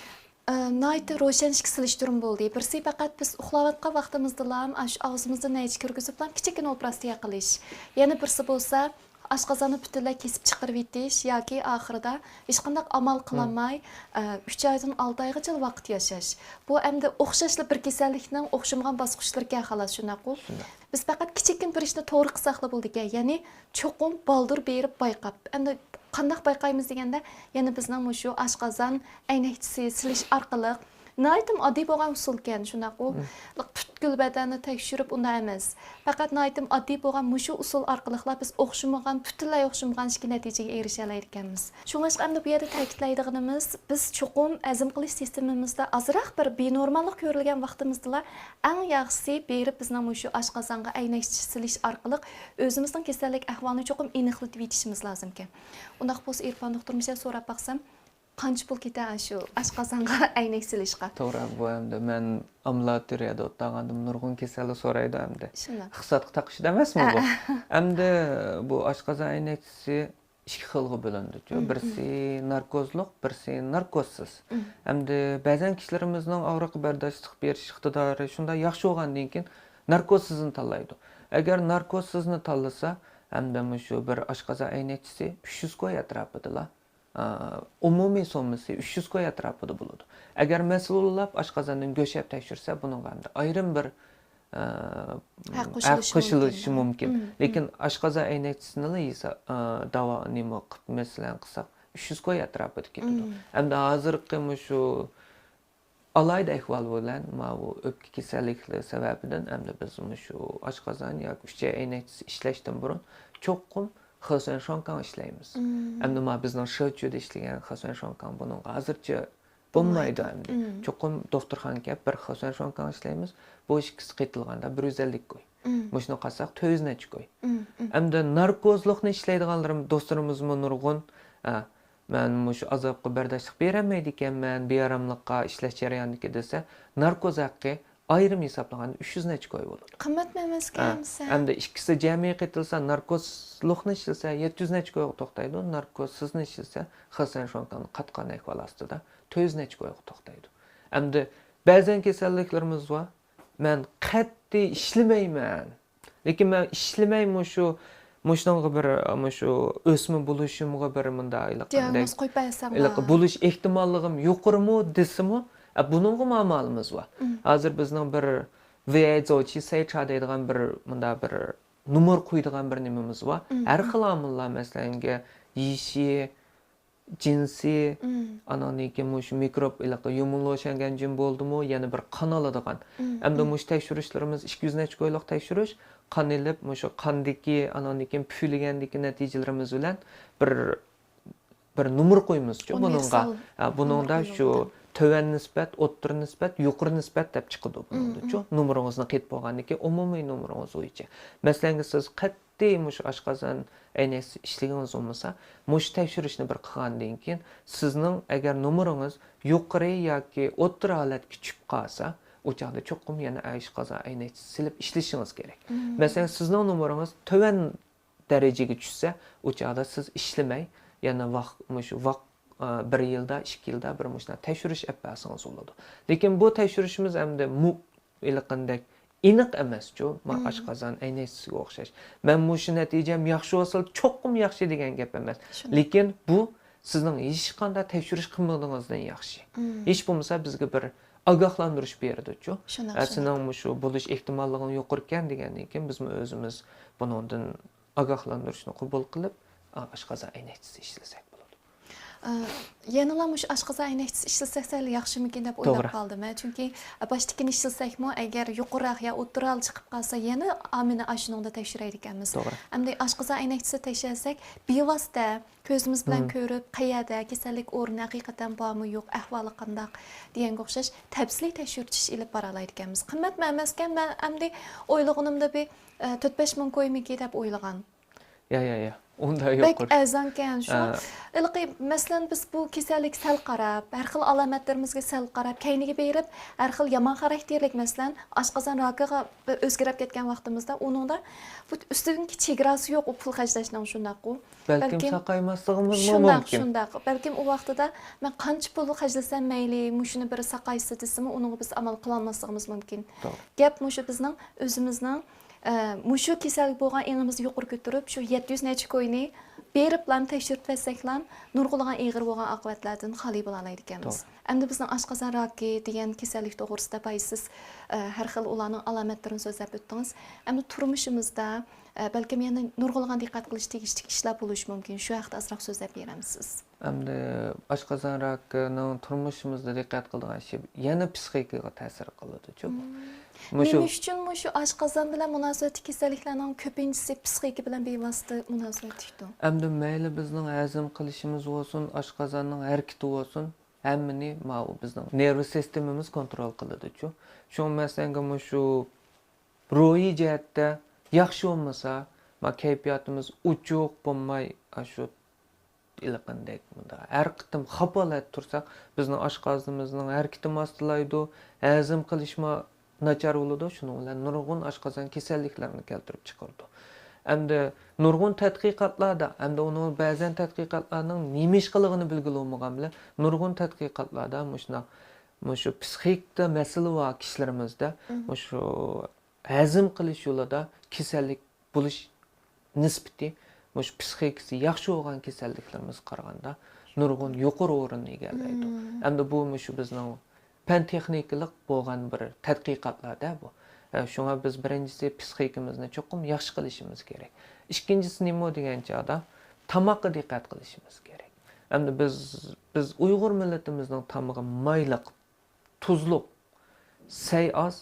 ئە، ناھايىتى روشەن ئىككى سېلىشتۇرما بولدى. بىرسى پەقەت بىز ئۇخلاۋاتقان ۋاقتىمىزدىلا ئاشۇ ئاغزىمىزدا نەيچە كىرگۈزۈپلا كىچىككىنە ئوپېراتسىيە قىلىش. يەنە بىرسى بولسا ئاشقازاننى پۈتۈنلەي كېسىپ چىقىرىۋېتىش ياكى ئاخىرىدا ھېچقانداق ئامال قىلالماي، ئە، ئۈچ ئايدىن ئالتە ئايغىچە ۋاقىت ياشاش. بۇ ئەمدى ئوخشاشلا بىر كېسەللىكنىڭ ئوخشىمىغان باسقۇچلىرىكەن خالاس، شۇنداققۇ؟ بىز پەقەت كىچىككىنە بىر ئىشنى توغرا قىلساقلا بولىدىكەن. يەنى چوقۇم بالدۇر بېرىپ بايقاپ، ئەمدى قانداق بايقايمىز دېگەندە، يەنە بىزنىڭ مۇشۇ ئاشقازان ئەينەكچىسى سېلىش ئارقىلىق، ناھايىتىمۇ ئاددىي بولغان ئۇسۇلكەن، شۇنداققۇ؟ پۈتكۈل بەدەننى تەكشۈرۈپ ئۇنداق ئەمەس. پەقەت ناھايىتىمۇ ئاددىي بولغان مۇشۇ ئۇسۇل ئارقىلىقلا بىز ئوخشىمىغان، پۈتۈنلەي ئوخشىمىغان ئىككى نەتىجىگە ئېرىشەلەيدىكەنمىز. شۇڭلاشقا ئەمدى بۇ يەردە تەكىتلەيدىغىنىمىز، بىز چوقۇم ھەزىم قىلىش سىستېمىمىزدا ئازراق بىر بىنورماللىق كۆرۈلگەن ۋاقتىمىزدىلا، ئەڭ ياخشىسى بېرىپ بىزنىڭ مۇشۇ ئاشقازانغا ئەينەكچە سېلىش ئارقىلىق ئۆزىمىزنىڭ كېسەللىك ئەھۋالىنى چوقۇم ئېنىقلىتىۋېتىشىمىز لازىمكەن. ئۇنداق بولسا ئېرپان دوختۇر، مۇشۇ سوراپ باقسام، قانچە پۇل كېتە شۇ ئاشقازانغا ئەينەك سېلىشقا؟ توغرا، بۇ ئەمدى مەن ئامبۇلاتورىيەدە ئولتۇرغاندا نۇرغۇن كېسەللەر سورايدۇ ئەمدى. شۇنداق. ئىقتىسادقا تاقىشىدۇ ئەمەسمۇ بۇ؟ ئە. ئەمدى بۇ ئاشقازان ئەينەكچىسى ئىككى خىلغا بۆلۈنىدۇچۇ. مم، بىرسى ناركوزلۇق، بىرسى ناركوزسىز. مم. ئەمدى بەزەن كىشىلىرىمىزنىڭ ئاغرىققا بەرداشلىق بېرىش ئىقتىدارى شۇنداق ياخشى بولغاندىن كېيىن ناركوزسىزنى تاللايدۇ. ئەگەر ناركوزسىزنى تاللىسا، ئەمدى مۇشۇ بىر ئاشقازان ئەينەكچىسى ئۈچ يۈز كوي ئەتراپىدىلا، ئا، ئومۇمىي سوممىسى ئۈچ يۈز كوي ئەتراپىدا بولىدۇ. ئەگەر مەسئۇللار ئاشقازاندىن گۆشەپ تەكشۈرسە، بۇنىڭغا ئەمدى ئايرىم بىر، ئا، ھەق ھەق قوشۇلۇشى قوشۇلۇشى مۇمكىن. مۇمكىن. مم، لېكىن مم. ئاشقازان ئەينەكچىسىنىلا يېسا، ئا، داۋا نېمە قىلىپ، مەسىلەن، قىلساق، ئۈچ يۈز كوي ئەتراپىدا كېتىدۇ. مم. ئەمدى ھازىرقى مۇشۇ ئالاھىدە ئەھۋال بىلەن ماۋۇ ئۆپكە كېسەللىكلىرى سەۋەبىدىن ئەمدى بىز مۇشۇ ئاشقازان ياكى ئۈچەي ئەينەكچىسى ئىشلەشتىن بۇرۇن چوقۇم خېسۈەن شۇاڭكاڭ ئىشلەيمىز. مم. ئەمدى ما بىزنىڭ شېچۈدە ئىشلىگەن خېسۈەن شۇاڭكاڭ بۇنىڭغا ھازىرچە بولمايدۇ بولمايدۇ. ئەمدى. مم. چوقۇم دوختۇرخانىغا كەپ بىر خېسۈەن شۇاڭكاڭ ئىشلەيمىز. بۇ ئىككىسى قېتىلغاندا بىر يۈز ئەللىك كوي. مم. مۇشۇنى قالساق تۆت يۈز نەچچە كوي. مم، مم. ئەمدى ناركوزلۇقنى ئىشلەيدىغانلىرىم، دوستلىرىمىزمۇ نۇرغۇن. ئە، مەن مۇشۇ ئازابقا بەرداشلىق بېرەلمەيدىكەنمەن، بىئاراملىققا ئىشلەش جەريانىدىكى دېسە، ناركوز ھەققى ئايرىم ھېسابلىغاندا ئۈچ يۈز نەچچە كوي بولىدۇ. قىممەتمۇ ئەمەسكەن ھە، ئەمىسە. ئەمدى ئىككىسى جەمئىي قېتىلسا، ناركوزلۇقنى ئىشلىسە يەتتە يۈز نەچچە كويغا توختايدۇ، ناركوزسىزنى ئىشلىسە، خېسۈەن شۇاڭكاڭنى قاتقان ئەھۋال ئاستىدا تۆت يۈز نەچچە كويغا توختايدۇ. ئەمدى بەزەن كېسەللىكلىرىمىز بار، مەن قەتئىي ئىشلىمەيمەن. لېكىن مەن ئىشلىمەي مۇشۇ، مۇشۇنىڭغا بىر، مۇشۇ ئۆسمە بولۇشۇمغا بىر مۇنداق ھېلىقى دىئاگنوز قويۇپ بەرسەڭ ھېلىقى بولۇش ئېھتىماللىقىم يۇقىرىمۇ دېسىمۇ، ئە، بۇنىڭغىمۇ ئامالىمىز بار. ھازىر بىزنىڭ بىر ۋېيزوچى سەيچا دەيدىغان بىر مۇنداق بىر نومۇر قويىدىغان بىر نېمىمىز بار. ھەر خىل ئامىللار، مەسىلەنگە، يېشى، جىنسى، ئاناندىن كېيىن مۇشۇ مىكروب ھېلىقى يۇمۇنلوشەنگەنجىن بولدىمۇ، يەنە بىر قان ئالىدىغان. ئەمدى مۇشۇ تەكشۈرۈشلىرىمىز ئىككى يۈز نەچچە كويلۇق تەكشۈرۈش، قان ئېلىپ، مۇشۇ قاندىكى، ئاناندىن كېيىن پۈۋلىگەندىكى نەتىجىلىرىمىز بىلەن بىر، بىر نومۇر قويىمىزچۇ بۇنىڭغا. ئۇنىۋېرسال ھە، بۇنىڭدا نومۇر شۇ قويۇلىدۇ. تۆۋەن نىسبەت، ئوتتۇرا نىسبەت، يۇقىرى نىسبەت دەپ چىقىدۇ بۇنىڭدىچۇ. نومۇرىڭىزنى قېيىپ بولغاندىن كېيىن ئومۇمىي نومۇرىڭىز بويىچە. مەسىلەنگە سىز قەتئىي مۇشۇ ئاشقازان ئەينەكسى ئىشلىگىڭىز بولمىسا، مۇشۇ تەكشۈرۈشنى بىر قىلغاندىن كېيىن، سىزنىڭ ئەگەر نومۇرىڭىز يۇقىرى ياكى ئوتتۇرا ھالەتكە چۈشۈپ قالسا، ئۇ چاغدا چوقۇم يەنە ئاشقازان ئەينەكسى سېلىپ ئىشلىشىڭىز كېرەك. مەسىلەن، سىزنىڭ نومۇرىڭىز تۆۋەن دەرىجىگە چۈشسە، ئۇ چاغدا سىز ئىشلىمەي، يەنە ۋاق-، مۇشۇ ۋاق-، ئە، بىر يىلدا، ئىككى يىلدا بىر مۇشۇنداق تەكشۈرۈش ئەپ بەرسىڭىز بولىدۇ. لېكىن بۇ تەكشۈرۈشىمىز ئەمدى مۇ-، ھېلىقىندەك ئېنىق ئەمەسچۇ، ما ئاشقازان ئەينەكسىگە ئوخشاش. مەن مۇشۇ نەتىجەم ياخشى بولسا چوقۇم ياخشى دېگەن گەپ ئەمەس. لېكىن بۇ سىزنىڭ ھېچقانداق تەكشۈرۈش قىلمىغىنىڭىزدىن ياخشى. ھېچ بولمىسا بىزگە بىر ئاگاھلاندۇرۇش بېرىدۇچۇ. شۇنداق، ئە، شۇنداق. سېنىڭ مۇشۇ بولۇش ئېھتىماللىقىڭ يۇقىرىكەن دېگەندىن كېيىن بىزمۇ ئۆزىمىز بۇنىڭدىن ئاگاھلاندۇرۇشنى قوبۇل قىلىپ، ئا، ئاشقازان ئەينەكچىسى ئىشلىسەك بولىدۇ. ئە، يەنىلا مۇشۇ ئاشقازان ئەينەكچىسى ئىشلىسەك سەل ياخشىمىكىن دەپ ئويلاپ قالدىم، ھە. چۈنكى، ئە، باشتىكىنى ئىشلىسەكمۇ، ئەگەر يۇقىرىراق يا ئوتتۇرا ھال چىقىپ قالسا، يەنە ئامىنى ئاشۇنىڭدا تەكشۈرەيدىكەنمىز. توغرا. ئەمدى ئاشقازان ئەينەكچىسى تەكشۈرسەك، بىۋاسىتە كۆزىمىز بىلەن كۆرۈپ، قەيەردە، كېسەللىك ئورنى ھەقىقەتەن بارمۇ، يوق، ئەھۋالى قانداق دېگەنگە ئوخشاش تەپسىلىي تەكشۈرتۈش ئېلىپ بارالايدىكەنمىز. قىممەتمۇ ئەمەسكەن، مەن ئەمدى ئويلىغىنىمدا بىر، ئە، تۆت بەش مىڭ كويمىكى دەپ ئويلىغان. يا، يا، يا. ئۇنداق بەك يۇقىرى. ئەرزانكەن شۇ. ھە. ھېلىقى، مەسىلەن، بىز بۇ كېسەللىككە سەل قاراپ، ھەر خىل ئالامەتلىرىمىزگە سەل قاراپ، كەينىگە بېرىپ، ھەر خىل يامان خاراكتېرلىك، مەسىلەن، ئاشقازان راكىغا بىر ئۆزگىرىپ كەتكەن ۋاقتىمىزدا، ئۇنىڭدا بۇ ئۈستىدىكى چېگراسى يوق، ئۇ پۇل خەجلەشنىڭ، شۇنداققۇ؟ بەلكىم بەلكىم ساقايماسلىقىمىزمۇ شۇنداق، مۇمكىن. شۇنداق. بەلكىم ئۇ ۋاقتىدا مەن قانچە پۇل خەجلىسەم مەيلى، مۇشۇنى بىر ساقايسا دېسىمۇ، ئۇنىڭغا بىز ئامال قىلالماسلىقىمىز مۇمكىن. توغرا. گەپ مۇشۇ بىزنىڭ ئۆزىمىزنىڭ، ئە، مۇشۇ كېسەلگە بولغان ئېڭىمىزنى يۇقىرى كۆتۈرۈپ، شۇ يەتتە يۈز نەچچە كوينى بېرىپلا تەكشۈرتۈۋەتسەكلا، نۇرغۇنلىغان ئېغىر بولغان ئاقىۋەتلەردىن خالىي بولالايدىكەنمىز. توغرا. ئەمدى بىزنىڭ ئاشقازان راكى دېگەن كېسەللىك توغرىسىدا بايا سىز، ئە، ھەر خىل ئۇلارنىڭ ئالامەتلىرىنى سۆزلەپ ئۆتتىڭىز. ئەمدى تۇرمۇشىمىزدا، ئە، بەلكىم يەنە نۇرغۇنلىغان دىققەت قىلىش تېگىشلىك ئىشلار بولۇشى مۇمكىن. شۇ ھەقتە ئازراق سۆزلەپ بېرەمسىز؟ ئەمدى ئاشقازان راكىنىڭ تۇرمۇشىمىزدا دىققەت قىلىدىغان ئىشى يەنە پسىخىكىغا تەسىر قىلىدۇچۇ. مم. مۇشۇ نېمە ئۈچۈن مۇشۇ ئاشقازان بىلەن مۇناسىۋەتلىك كېسەللىكلەرنىڭ كۆپىنچىسى پسىخىكا بىلەن بىۋاسىتە مۇناسىۋەتلىكتۇ؟ ئەمدى مەيلى بىزنىڭ ھەزىم قىلىشىمىز بولسۇن، ئاشقازاننىڭ ھەرىكىتى بولسۇن، ھەممىنى ماۋۇ بىزنىڭ نېرۋا سىستېمىمىز كونترول قىلىدۇچۇ. شۇڭا مەسىلەنگە مۇشۇ روھىي جەھەتتە ياخشى بولمىسا، ما كەيپىياتىمىز ئوچۇق بولماي، ئاشۇ ھېلىقىندەك مۇنداق ھەر قېتىم خاپا ھالەتتە تۇرساق، بىزنىڭ ئاشقازىنىمىزنىڭ ھەرىكىتى ماستىلايدۇ، ھەزىم قىلىشمۇ ناچار بولىدۇ، شۇنىڭ بىلەن نۇرغۇن ئاشقازان كېسەللىكلىرىنى كەلتۈرۈپ چىقىرىدۇ. ئەمدى نۇرغۇن تەتقىقاتلاردا، ئەمدى ئۇنىڭ بەزەن تەتقىقاتلارنىڭ نېمە ئىش قىلىدىغىنى بىلگىلى بولمىغان بىلەن، نۇرغۇن تەتقىقاتلاردا مۇشۇنداق، مۇشۇ پسىخىكىدا مەسىلە بار كىشىلىرىمىزدە، مم، مۇشۇ ھەزىم قىلىش يولىدا كېسەللىك بولۇش نىسبىتى مۇشۇ پسىخىكىسى ياخشى بولغان كېسەللىكلىرىمىزگە قارىغاندا نۇرغۇن يۇقىرى ئورۇننى ئىگىلەيدۇ. مم. ئەمدى بۇ مۇشۇ بىزنىڭ پەن تېخنىكىلىق بولغان بىر تەتقىقاتلاردا بۇ. ئە، شۇڭا بىز بىرىنچىسى پسىخىكىمىزنى چوقۇم ياخشى قىلىشىمىز كېرەك. ئىككىنچىسى نېمە دېگەن چاغدا تاماققا دىققەت قىلىشىمىز كېرەك. ئەمدى بىز، بىز ئۇيغۇر مىللىتىمىزنىڭ تامىقى مايلىق، تۇزلۇق، سەي ئاز،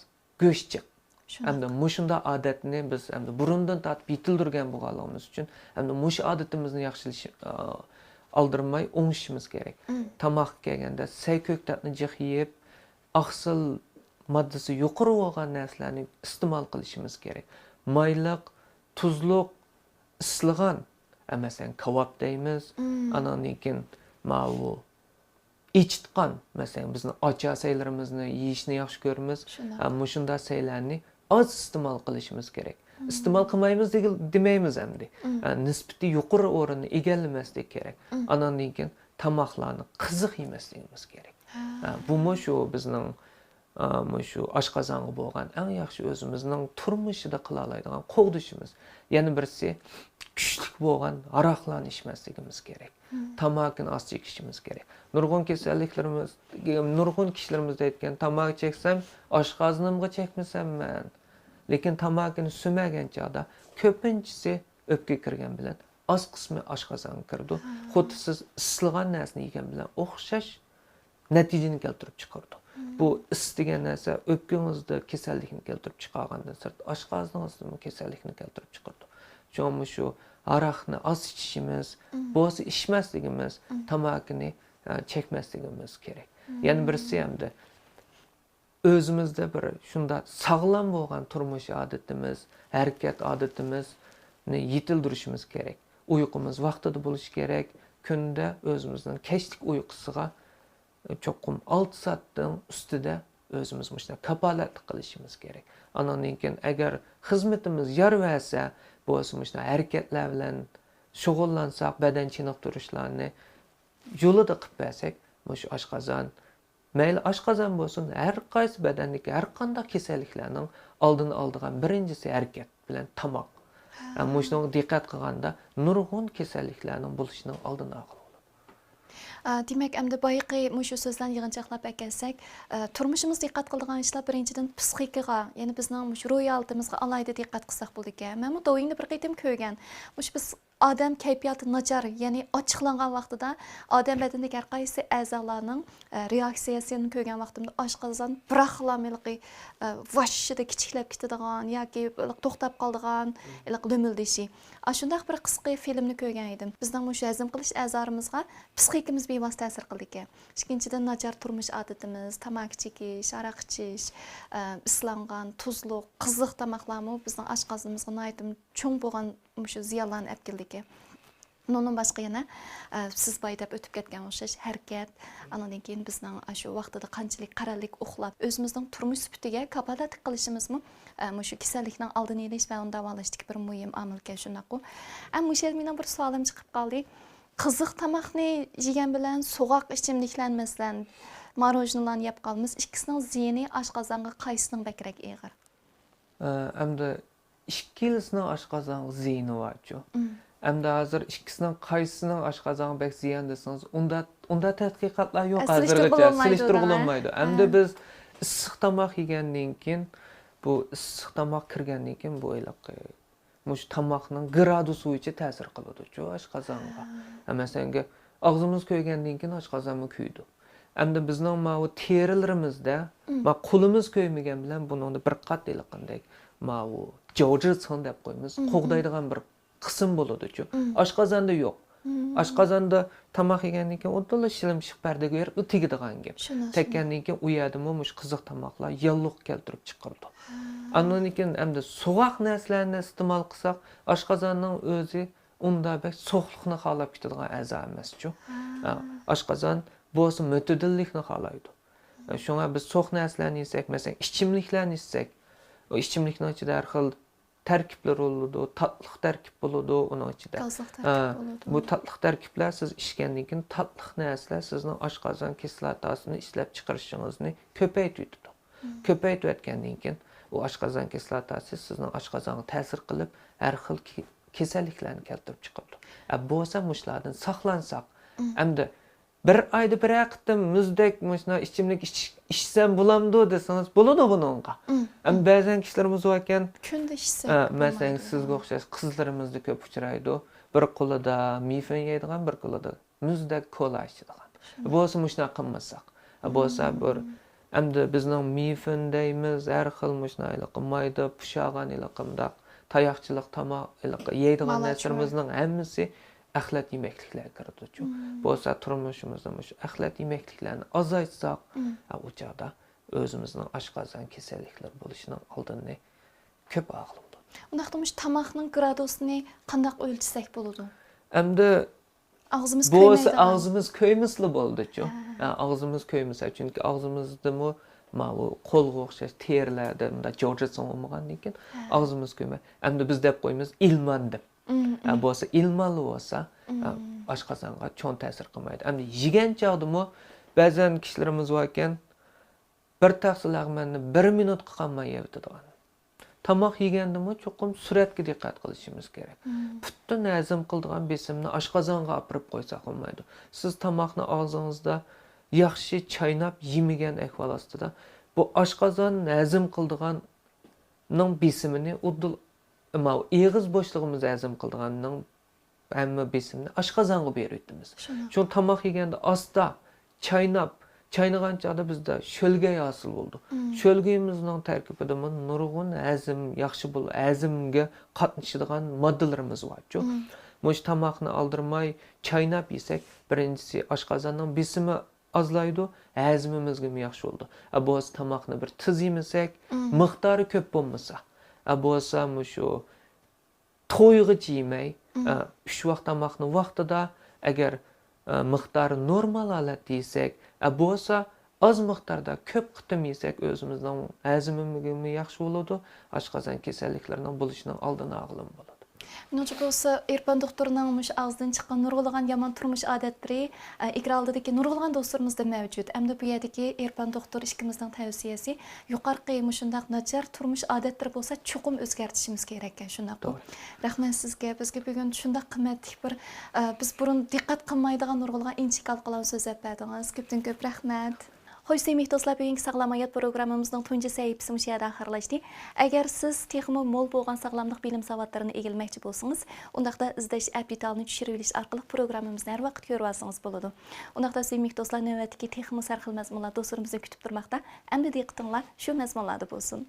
گۆش جىق. شۇنداق. ئەمدى مۇشۇنداق ئادەتنى بىز ئەمدى بۇرۇندىن تارتىپ يېتىلدۈرگەن بولغانلىقىمىز ئۈچۈن، ئەمدى مۇشۇ ئادىتىمىزنى ياخشىلىشى، ئا، ئالدىرىماي ئوڭشىشىمىز كېرەك. مم. تاماققا كەلگەندە سەي كۆكتاتنى جىق يېيىپ، ئاقسىل ماددىسى يۇقىرى بولغان نەرسىلەرنى ئىستېمال قىلىشىمىز كېرەك. مايلىق، تۇزلۇق، ئىسلىغان، ئە، مەسىلەن، كاۋاپ دەيمىز، مم، ئاناندىن كېيىن ماۋۇ ئېچىتقان، مەسىلەن، بىزنىڭ ئاچا سەيلىرىمىزنى يېيىشنى ياخشى كۆرىمىز. شۇنداق. ھە، مۇشۇنداق سەيلەرنى ئاز ئىستېمال قىلىشىمىز كېرەك. مم. ئىستېمال قىلمايمىز دېگىلى، دېمەيمىز ئەمدى. مم. ھە، نىسبىتى يۇقىرى ئورۇننى ئىگىلىمەسلىك كېرەك. مم. ئاناندىن كېيىن تاماقلارنى قىزىق يېمەسلىكىمىز كېرەك. ھە. ھە، بۇمۇ شۇ بىزنىڭ ئا، مۇشۇ ئاشقازانغا بولغان ئەڭ ياخشى ئۆزىمىزنىڭ تۇرمۇشىدا قىلالايدىغان قوغدىشىمىز. يەنە بىرسى، كۈچلۈك بولغان ھاراقلارنى ئىچمەسلىكىمىز كېرەك. تاماكىنى ئاز چېكىشىمىز كېرەك. نۇرغۇن كېسەللىكلىرىمىز، نۇرغۇن كىشىلىرىمىز ئېيتكەن، تاماكا چەكسەم، ئاشقازىنىمغا چەكمىسەممەن. لېكىن تاماكىنى سۈمەگەن چاغدا كۆپىنچىسى ئۆپكىگە كىرگەن بىلەن ئاز قىسمى ئاشقازانغا كىرىدۇ. خۇددى سىز ئىسسىلىغان نەرسىنى يېگەن بىلەن ئوخشاش نەتىجىنى كەلتۈرۈپ چىقىرىدۇ. بۇ ئىس دېگەن نەرسە ئۆپكىڭىزدە كېسەللىكنى كەلتۈرۈپ چىقارغاندىن سىرت، ئاشقازىنىڭىزدىمۇ كېسەللىكنى كەلتۈرۈپ چىقىرىدۇ. شۇڭا مۇشۇ ھاراقنى ئاز ئىچىشىمىز، بولسا ئىچمەسلىكىمىز، تاماكىنى، ئە، چەكمەسلىكىمىز كېرەك. يەنە بىرسى ئەمدى ئۆزىمىزدە بىر شۇنداق ساغلام بولغان تۇرمۇش ئادىتىمىز، ھەرىكەت ئادىتىمىزنى يېتىلدۈرۈشىمىز كېرەك. ئۇيقۇمىز ۋاقتىدا بولۇشى كېرەك. كۈندە ئۆزىمىزنىڭ كەچلىك ئۇيقۇسىغا چوقۇم ئالتە سائەتنىڭ ئۈستىدە ئۆزىمىز مۇشۇنداق كاپالەتلىك قىلىشىمىز كېرەك. ئانىڭدىن كېيىن ئەگەر خىزمىتىمىز يارىۋەرسە، بولسا مۇشۇنداق ھەرىكەتلەر بىلەن شۇغۇللانساق، بەدەن چېنىقتۇرۇشلارنى يولىدا قىلىپ بەرسەك، مۇشۇ ئاشقازان، مەيلى ئاشقازان بولسۇن، ھەر قايسى بەدەندىكى ھەر قانداق كېسەللىكلەرنىڭ ئالدىنى ئالىدىغان بىرىنچىسى ھەرىكەت بىلەن تاماق. ھە، مۇشۇنىڭغا دىققەت قىلغاندا نۇرغۇن كېسەللىكلەرنىڭ بولۇشىنىڭ ئالدىنى ئالغىلى بولىدۇ. ئا، دېمەك، ئەمدى بايىقى مۇشۇ سۆزلەرنى يىغىنچاقلاپ ئەكەلسەك، ئا، تۇرمۇشىمىز دىققەت قىلىدىغان ئىشلار بىرىنچىدىن پسىخىكىغا، يەنى بىزنىڭ مۇشۇ روھىي ھالىتىمىزغا ئالاھىدە دىققەت قىلساق بولىدىكەن. مەنمۇ دوۋيىڭدا بىر قېتىم كۆرگەن. مۇشۇ بىز ئادەم كەيپىياتى ناچار، يەنى ئاچچىقلانغان ۋاقتىدا ئادەم بەدىنىدىكى ھەر قايسى ئەزالارنىڭ، ئە، رېئاكسىيەسىنى كۆرگەن ۋاقتىمدا ئاشقازان بىراقلا ھېلىقى، ئە، ۋاششىدە كىچىكلەپ كېتىدىغان ياكى توختاپ قالىدىغان ھېلىقى لۆمۈلدىشى. ئاشۇنداق بىر قىسقا فىلىمنى كۆرگەن ئىدىم. بىزنىڭ مۇشۇ ھەزىم قىلىش ئەزالىرىمىزغا پسىخىكىمىز بىۋاسىتە تەسىر قىلىدىكەن. ئىككىنچىدىن، ناچار تۇرمۇش ئادىتىمىز، تاماكا چېكىش، ھاراق ئىچىش، ئە، ئىسلانغان، تۇزلۇق، قىزىق تاماقلارمۇ بىزنىڭ ئاشقازىنىمىزغا ناھايىتى چوڭ بولغان مۇشۇ زىيانلارنى ئەپ كېلىدىكەن. ئۇنىڭدىن باشقا يەنە، ئە، سىز بايا دەپ ئۆتۈپ كەتكەن ئوخشاش ھەرىكەت، ئانىڭدىن كېيىن بىزنىڭ ئاشۇ ۋاقتىدا قانچىلىك قەرەللىك ئۇخلاپ، ئۆزىمىزنىڭ تۇرمۇش سۈپىتىگە كاپالەتلىك قىلىشىمىزمۇ، ئە، مۇشۇ كېسەللىكنىڭ ئالدىنى ئېلىش ۋە ئۇنى داۋالاشتىكى بىر مۇھىم ئامىلكەن، شۇنداققۇ؟ ئە، مۇشۇ يەردە مېنىڭ بىر سوئالىم چىقىپ قالدى. قىزىق تاماقنى يېگەن بىلەن سوغۇق ئىچىملىكلەرنى، مەسىلەن، ماروژنىلارنى يەپ قالىمىز. ئىككىسىنىڭ زىيىنى ئاشقازانغا قايسىنىڭ بەكرەك ئېغىر؟ ئە، ئەمدى ئىككىلىسىنىڭ ئاشقازانغا زىيىنى بارچۇ. ئەمدى ھازىر ئىككىسىنىڭ قايسىسىنىڭ ئاشقازانغا بەك زىيان دېسىڭىز، ئۇندا، ئۇندا تەتقىقاتلار يوق ھازىرغىچە. سېلىشتۇرغىلى بولمايدۇ. ئەمدى بىز ئىسسىق تاماق يېگەندىن كېيىن، بۇ ئىسسىق تاماق كىرگەندىن كېيىن بۇ ھېلىقى مۇشۇ تاماقنىڭ گرادۇسى بويىچە تەسىر قىلىدۇچۇ ئاشقازانغا. ھە، مەسىلەن، ئاغزىمىز كۆيگەندىن كېيىن ئاشقازانمۇ كۆيىدۇ. ئەمدى بىزنىڭ ماۋۇ تېرىلىرىمىزدە، ما قولىمىز كۆيمىگەن بىلەن بۇنىڭدا بىر قات ھېلىقىندەك ماۋۇ جاۋجىسىڭ دەپ قويىمىز، قوغدايدىغان بىر قىسىم بولىدۇچۇ. ئاشقازاندا يوق. ئاشقازاندا تاماق يېگەندىن كېيىن ئۇدۇللا شىلىمشىق پەردىگە بېرىپ تېگىدىغان گەپ. تەگكەندىن كېيىن ئۇ يەردىمۇ مۇشۇ قىزىق تاماقلار ياللۇغ كەلتۈرۈپ چىقىرىدۇ. ئاندىن كېيىن ئەمدى سوغۇق نەرسىلەرنى ئىستېمال قىلساق، ئاشقازاننىڭ ئۆزى ئۇنداق بەك سوغۇقلۇقنى خالاپ كېتىدىغان ئەزا ئەمەسچۇ. ئاشقازان بولسا مۆتىدىللىكنى خالايدۇ. شۇڭا بىز سوغۇق نەرسىلەرنى يېسەك، مەسىلەن، ئىچىملىكلەرنى ئىچسەك، ئۇ ئىچىملىكنىڭ ئىچىدە ھەر خىل تەركىبلەر بولىدۇ، تاتلىق تەركىب بولىدۇ ئۇنىڭ ئىچىدە. گازلىق تەركىب بولىدۇ. بۇ تاتلىق تەركىبلەر سىز ئىچكەندىن كېيىن تاتلىق نەرسىلەر سىزنىڭ ئاشقازان كىسلاتاسىنى ئىشلەپ چىقىرىشىڭىزنى كۆپەيتىۋېتىدۇ. كۆپەيتىۋەتكەندىن كېيىن ئۇ ئاشقازان كىسلاتاسى سىزنىڭ ئاشقازانغا تەسىر قىلىپ، ھەر خىل كېسەللىكلەرنى كەلتۈرۈپ چىقىرىدۇ. ئە، بولسا مۇشۇلاردىن ساقلانساق، ئەمدى بىر ئايدا بىرەر قېتىم مۇزدەك مۇشۇنداق ئىچىملىك ئىچ-، ئىچسەم بولامدۇ دېسىڭىز، بولىدۇ بۇنىڭغا. ئەمما بەزەن كىشىلىرىمىز باركەن، كۈندە ئىچسەك، ئە، مەسىلەن، سىزگە ئوخشاش قىزلىرىمىزدا كۆپ ئۇچرايدۇ. بىر قولىدا مىفىن يەيدىغان، بىر قولىدا مۇزدەك كولا ئىچىدىغان. بولسا مۇشۇنداق قىلمىساق. بولسا بىر، ئەمدى بىزنىڭ مىفىن دەيمىز، ھەر خىل مۇشۇنداق ھېلىقى مايدا پۇشاغان ھېلىقى مۇنداق تاياقچىلىق تاماق، ھېلىقى يەيدىغان نەرسىلىرىمىزنىڭ ھەممىسى ئەخلەت يېمەكلىكلەرگە كىرىدۇچۇ. بولسا تۇرمۇشىمىزدا مۇشۇ ئەخلەت يېمەكلىكلەرنى ئازايتساق، ھە، ئۇ چاغدا ئۆزىمىزنىڭ ئاشقازان كېسەللىكلىرى بولۇشىنىڭ ئالدىنى كۆپ ئالغىلى بولىدۇ. ئۇنداقتا مۇشۇ تاماقنىڭ گرادۇسىنى قانداق ئۆلچىسەك بولىدۇ؟ ئەمدى ئاغزىمىز كۆيمەيدىغان. ئاغزىمىز كۆيمىسىلا بولدىچۇ. ھە. ھە، ئاغزىمىز كۆيمىسە، چۈنكى ئاغزىمىزدىمۇ ماۋۇ قولغا ئوخشاش تېرىلەردە مۇنداق جوجىسىڭ بولمىغاندىن كېيىن ئاغزىمىز كۆيمەي. ئەمدى بىز دەپ قويىمىز ئىلمان دەپ. ھە، بولسا ئىلمانلا بولسا، ھە، ئاشقازانغا چوڭ تەسىر قىلمايدۇ. ئەمدى يېگەن چاغدىمۇ بەزەن كىشىلىرىمىز باركەن، بىر تەخسە لەغمەننى بىر مىنۇتقا قالماي يەۋېتىدىغان. تاماق يېگەندىمۇ چوقۇم سۈرئەتكە دىققەت قىلىشىمىز كېرەك. مم. پۈتۈن ھەزىم قىلىدىغان بېسىمنى ئاشقازانغا ئاپىرىپ قويساق بولمايدۇ. سىز تاماقنى ئاغزىڭىزدا ياخشى چايناپ يېمىگەن ئەھۋال ئاستىدا، بۇ ئاشقازان ھەزىم قىلىدىغاننىڭ بېسىمىنى ئۇدۇل، ماۋۇ ئېغىز بوشلۇقىمىز ھەزىم قىلىدىغاننىڭ ھەممە بېسىمنى ئاشقازانغا بېرىۋېتىمىز. شۇنداق. شۇڭا تاماق يېگەندە ئاستا چايناپ، چاينىغان چاغدا بىزدە شۆلگەي ھاسىل بولىدۇ. مم. شۆلگىيىمىزنىڭ تەركىبىدىمۇ نۇرغۇن ھەزىم، ياخشى بول-، ھەزىمگە قاتنىشىدىغان ماددىلىرىمىز بارچۇ. مم. مۇشۇ تاماقنى ئالدىرىماي چايناپ يېسەك، بىرىنچىسى ئاشقازاننىڭ بېسىمى ئازلايدۇ، ھەزىمىمىزگىمۇ ياخشى بولىدۇ. ئە، بولسا تاماقنى بىر تېز يېمىسەك، مم. مىقدارى كۆپ بولمىسا، ئە، بولسا مۇشۇ تويغىچە يېمەي، مم. ئە، ئۈچ ۋاق تاماقنى ۋاقتىدا، ئەگەر، ئە، مىقدارى نورمال ھالەتتە يېسەك، ئە، بولسا ئاز مىقداردا كۆپ قېتىم يېسەك، ئۆزىمىزنىڭ ھەزىمىمىزگىمۇ ياخشى بولىدۇ، ئاشقازان كېسەللىكلىرىنىڭ بولۇشىنىڭ ئالدىنى ئالغىلىمۇ بولىدۇ. مېنىڭچە بولسا، ئېرپان دوختۇرنىڭ مۇشۇ ئاغزىدىن چىققان نۇرغۇنلىغان يامان تۇرمۇش ئادەتلىرى، ئە، ئېكران ئالدىدىكى نۇرغۇنلىغان دوستلىرىمىزدا مەۋجۇت. ئەمدى بۇ يەردىكى ئېرپان دوختۇر ئىككىمىزنىڭ تەۋسىيەسى، يۇقىرىقى مۇشۇنداق ناچار تۇرمۇش ئادەتلىرى بولسا چوقۇم ئۆزگەرتىشىمىز كېرەككەن، شۇنداقمۇ؟ توغرا. رەھمەت سىزگە، بىزگە بۈگۈن شۇنداق قىممەتلىك بىر، ئە، بىز بۇرۇن دىققەت قىلمايدىغان نۇرغۇنلىغان ئىنچىكە ھالقىلارنى سۆزلەپ بەردىڭىز. كۆپتىن كۆپ رەھمەت. خوش، سۆيۈملۈك دوستلار، بۈگۈنكى ساغلام ھايات پروگراممىمىزنىڭ تۇنجى سەھىپىسى مۇشۇ يەردە ئاخىرلاشتى. ئەگەر سىز تېخىمۇ مول بولغان ساغلاملىق بىلىم ساۋاتلىرىنى ئىگىلىمەكچى بولسىڭىز، ئۇنداقتا ئىزدەش ئەپ دېتالىنى چۈشۈرۈۋېلىش ئارقىلىق پروگراممىمىزنى ھەر ۋاقىت كۆرۈۋالسىڭىز بولىدۇ. ئۇنداقتا سۆيۈملۈك دوستلار، نۆۋەتتىكى تېخىمۇ سەرخىل مەزمۇنلار دوستلىرىمىزنى كۈتۈپ تۇرماقتا. ئەمدى دىققىتىڭلار شۇ مەزمۇنلاردا بولسۇن.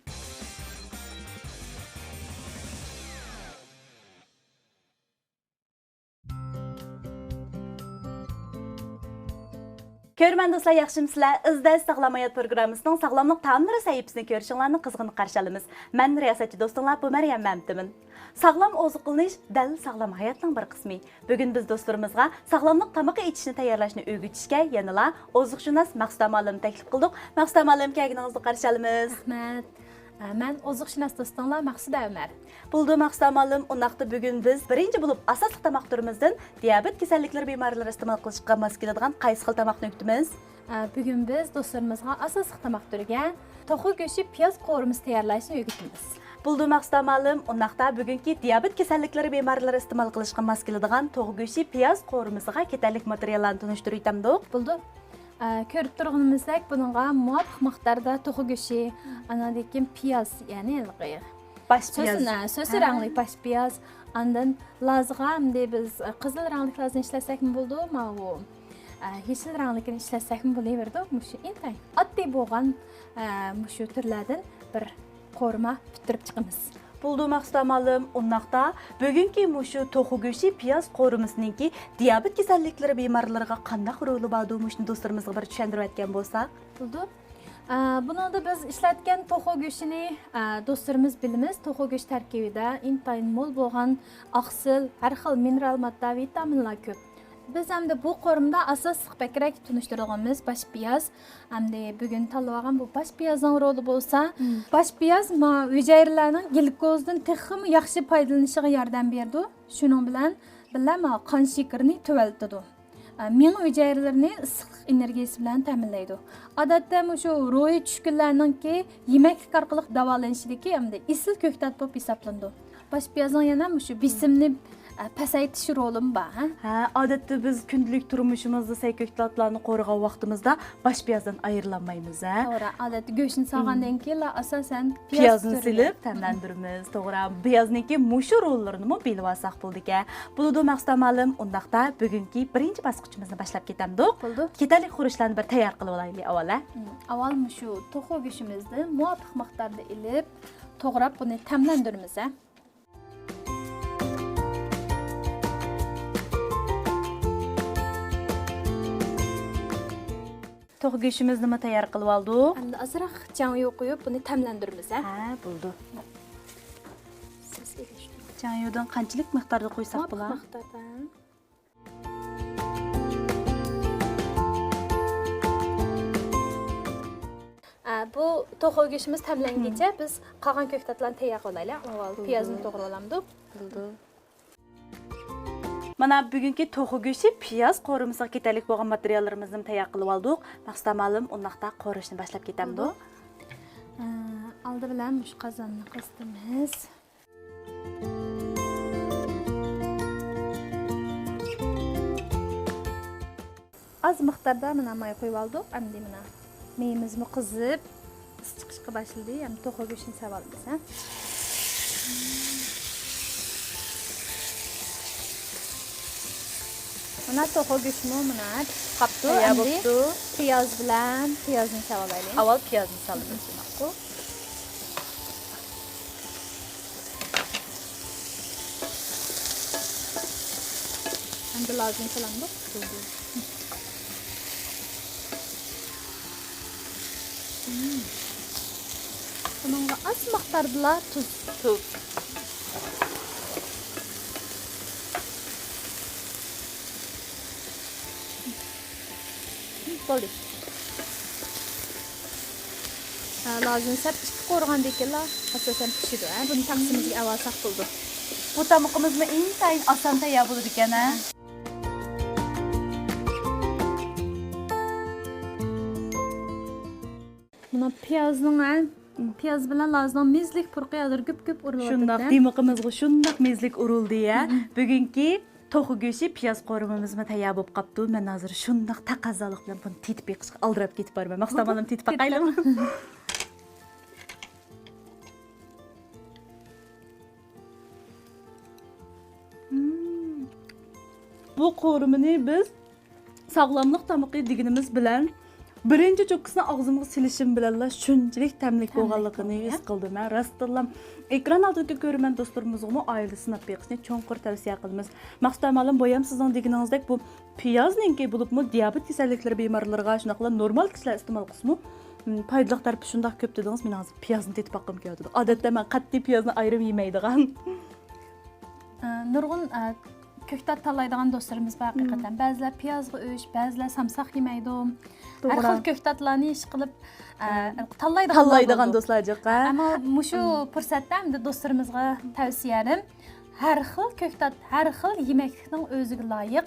كۆرۈرمەن دوستلار، ياخشىمۇسىلەر؟ ئىزدەش ساغلام ھايات پروگراممىسىنىڭ ساغلاملىق تائاملىرى سەھىپىسىنى كۆرۈشۈڭلارنى قىزغىن قارشى ئالىمىز. مەن رىياسەتچى دوستۇڭلار بۇمەريەم مەمتىمىن. ساغلام ئوزۇقلىنىش دەل ساغلام ھاياتنىڭ بىر قىسمى. بۈگۈن بىز دوستلىرىمىزغا ساغلاملىق تامىقى ئېتىشنى تەييارلاشنى ئۆگىتىشكە يەنىلا ئوزۇقشۇناس مەقسۇت ئامالىمنى تەكلىپ قىلدۇق. مەقسۇت ئامالىم، كەلگىنىڭىزنى قارشى ئالىمىز. رەھمەت. ئە، مەن ئوزۇقشۇناس دوستۇڭلار مەقسۇدە ئۆمەر. بولدى، مەقسۇدە ئامالىم، ئۇنداقتا بۈگۈن بىز بىرىنچى بولۇپ ئاساسلىق تاماق تۈرىمىزدىن دىيابېت كېسەللىكلىرى بىمارلىرى ئىستېمال قىلىشقا ماس كېلىدىغان قايسى خىل تاماقنى ئۆگىتىمىز؟ ئە، بۈگۈن بىز دوستلىرىمىزغا ئاساسلىق تاماق تۈرىگە توخۇ گۆشى پىياز قورۇمىسى تەييارلاشنى ئۆگىتىمىز. بولدى، مەقسۇدە ئامالىم، ئۇنداقتا بۈگۈنكى دىيابېت كېسەللىكلىرى بىمارلىرى ئىستېمال قىلىشقا ماس كېلىدىغان توخۇ گۆشى پىياز قورۇمىسىغا كېتەرلىك ماتېرىياللارنى تونۇشتۇرۇۋېتەمدۇق؟ بولدى. ئە، كۆرۈپ تۇرغىنىمىزدەك، بۇنىڭغا مۇۋاپىق مىقداردا توخۇ گۆشى، ئانىڭدىن كېيىن پىياز، يەنى ھېلىقى باش پىياز. سۆسۈن، ھە، سۆسۈن ھە. رەڭلىك باش پىياز، ئاندىن لازىغا ئەمدى بىز، ئە، قىزىل رەڭلىك لازىنى ئىشلەتسەكمۇ بولىدۇ، ماۋۇ، ئە، يېشىل رەڭلىكىنى ئىشلەتسەكمۇ بولۇۋېرىدۇ. مۇشۇ ئىنتايىن ئاددىي بولغان، ئە، مۇشۇ تۈرلەردىن بىر قورۇما پۈتتۈرۈپ چىقىمىز. بولدى، مەقسۇت ئامالىم، ئۇنداقتا بۈگۈنكى مۇشۇ توخۇ گۆشى پىياز قورۇمىسىنىڭكى دىيابېت كېسەللىكلىرى بىمارلىرىغا قانداق رولى باردۇ، مۇشۇنى دوستلىرىمىزغا بىر چۈشەندۈرۈۋەتكەن بولساق. بولدى. ئە، بۇنىڭدا بىز ئىشلەتكەن توخۇ گۆشىنى، ئە، دوستلىرىمىز بىلىمىز، توخۇ گۆشى تەركىبىدە ئىنتايىن مول بولغان ئاقسىل، ھەر خىل مىنېرال ماددا، ۋىتامىنلار كۆپ. بىز ئەمدى بۇ قورۇمىدا ئاساسلىق بەكرەك تونۇشتۇرىدىغىنىمىز باش پىياز. ئەمدى بۈگۈن تاللىۋالغان بۇ باش پىيازنىڭ رولى بولسا، مم. باش پىياز ما ھۈجەيرىلەرنىڭ گلۇكوزدىن تېخىمۇ ياخشى پايدىلىنىشىغا ياردەم بېرىدۇ. شۇنىڭ بىلەن بىللە ما قان شېكىرىنى تۆۋەنلىتىدۇ. ئە، مېڭە ھۈجەيرىلىرىنى ئىسسىقلىق ئېنېرگىيىسى بىلەن تەمىنلەيدۇ. ئادەتتە مۇشۇ روھىي چۈشكۈنلەرنىڭكى يېمەكلىك ئارقىلىق داۋالىنىشىدىكى ئەمدى ئېسىل كۆكتات بولۇپ ھېسابلىنىدۇ. باش پىيازنىڭ يەنە مۇشۇ بېسىمنى، ئە، پەسەيتىش رولىمۇ بار، ھە؟ ھە، ئادەتتە بىز كۈندىلىك تۇرمۇشىمىزدا سەي كۆكتاتلارنى قورۇغان ۋاقتىمىزدا باش پىيازدىن ئايرىلالمايمىز، ھە؟ توغرا، ئادەتتە گۆشنى سالغاندىن كېيىنلا ئاساسەن پىياز پىيازنى تۈرىنى سېلىپ تەملەندۈرىمىز، توغرا. پىيازنىڭكى مۇشۇ روللىرىنىمۇ بىلىۋالساق بولىدىكەن. بولىدۇ، مەقسۇت ئامالىم، ئۇنداقتا بۈگۈنكى بىرىنچى باسقۇچىمىزنى باشلاپ كېتەمدۇق؟ بولىدۇ. كېتەرلىك خۇرۇچلارنى بىر تەييار قىلىۋالايلى ئاۋۋال، ھە؟ مم، ئاۋۋال مۇشۇ توخۇ گۆشىمىزدىن مۇۋاپىق مىقداردا ئېلىپ، توغراپ بۇنى تەملەندۈرىمىز، ھە؟ توخۇ گۆشىمىزنىمۇ تەييار قىلىۋالدۇق. ئەمدى ئازراق جياڭيۇ قويۇپ، بۇنى تەملەندۈرىمىز، ھە؟ ھە، بولىدۇ. سىز ئېلىشتۇرۇڭ. جياڭيۇدىن قانچىلىك مىقداردا قويساق بولا؟ مۇۋاپىق مىقداردا. ئە، بۇ توخۇ گۆشىمىز تەملەنگىچە بىز قالغان كۆكتاتلارنى تەييار قىلايلى. ئاۋۋال پىيازنى توغرىۋالامدۇق. بولىدۇ. مانا بۈگۈنكى توخۇ گۆشى پىياز قورۇمىسىغا كېتەرلىك بولغان ماتېرىياللىرىمىزنى تەييار قىلىۋالدۇق. مەقسۇت ئامالىم، ئۇنداقتا قورۇشنى باشلاپ كېتەمدۇق؟ بولىدۇ. ئالدى بىلەن مۇشۇ قازاننى قىزىتىمىز. ئاز مىقداردا مانا ماي قۇيۇپ ئالدۇق. ئەمدى مانا مېيىمىزمۇ قىزىپ، ئىس چىقىشقا باشلىدى. ئەمدى توخۇ گۆشىنى سېلىۋالىمىز، ھە. مانا توخۇ گۆشىمۇ مانا پىشىپ قاپتۇ. تەييار ئەمدى بوپتۇ. پىياز بىلەن پىيازنى سېلىۋالايلى. ئاۋۋال پىيازنى سالىمىز، ماقۇل. ئەمدى لازىنى سالامدۇق. بۇنىڭغا ئاز مىقداردىلا تۇز. تۇز. بولدى. ھە، لازىنى سەل ئىككى قورۇغاندىكىنلا ئاساسەن پىشىدۇ، ھە. بۇنى تەقسىمىمىزگە ئەۋەلساق بولىدۇ. بۇ تامىقىمىزمۇ ئىنتايىن ئاسان تەييار بولىدىكەن، ھە. مانا پىيازنىڭ، ھە، پىياز بىلەن لازنىڭ مېزىلىك پۇرىقى ھازىر گۈپ-گۈپ ئۇرۇلۇۋاتىدۇ. شۇنداق، دىمىقىمىزغا شۇنداق مېزىلىك ئۇرۇلدى، ھە. بۈگۈنكى توخۇ گۆشى پىياز قورۇمىمىزمۇ تەييار بولۇپ قاپتۇ. مەن ھازىر شۇنداق تەقەززالىق بىلەن بۇنى تېتىپ بېقىشقا ئالدىراپ كېتىپ بارىمەن. ماقسىتامالىم، تېتىپ باقايلىمۇ؟ مم. بۇ قورۇمىنى بىز ساغلاملىق تامىقى دېگىنىمىز بىلەن بىرىنچى چوككىسىنى ئاغزىمغا سېلىشىم بىلەنلا شۇنچىلىك تەملىك بولغانلىقىنى ھېس قىلدىم. مەن راستتىنلا ئېكران ئالدىدىكى كۆرۈرمەن دوستلىرىمىزغىمۇ ئائىلىدە سىناپ بېقىشنى چوڭقۇر تەۋسىيە قىلىمىز. ماقسىتامالىم، بۇ يەم سىزنىڭ دېگىنىڭىزدەك بۇ پىيازنىڭكى بولۇپمۇ دىيابېت كېسەللىكلىرى بىمارلىرىغا، شۇنداقلا نورمال كىشىلەر ئىستېمال قىلسىمۇ، م، پايدىلىق تەرىپى شۇنداق كۆپ دېدىڭىز، مېنىڭ ھازىر پىيازنى تېتىپ باققۇم كېلىۋاتىدۇ. ئادەتتە مەن قەتئىي پىيازنى ئايرىم يېمەيدىغان. ئە، نۇرغۇن، ئە، كۆكتات تاللايدىغان دوستلىرىمىز بار ھەقىقەتەن. بەزىلەر پىيازغا ئۆچ، بەزىلەر سامساق يېمەيدۇ. ھەر خىل كۆكتاتلارنى ئىشقىلىپ، ئە، تاللايدىغان، تاللايدىغان دوستلار جىق، ھە؟ ئەمما مۇشۇ پۇرسەتتە ئەمدى دوستلىرىمىزغا تەۋسىيەم، ھەر خىل كۆكتات، ھەر خىل يېمەكلىكنىڭ ئۆزىگە لايىق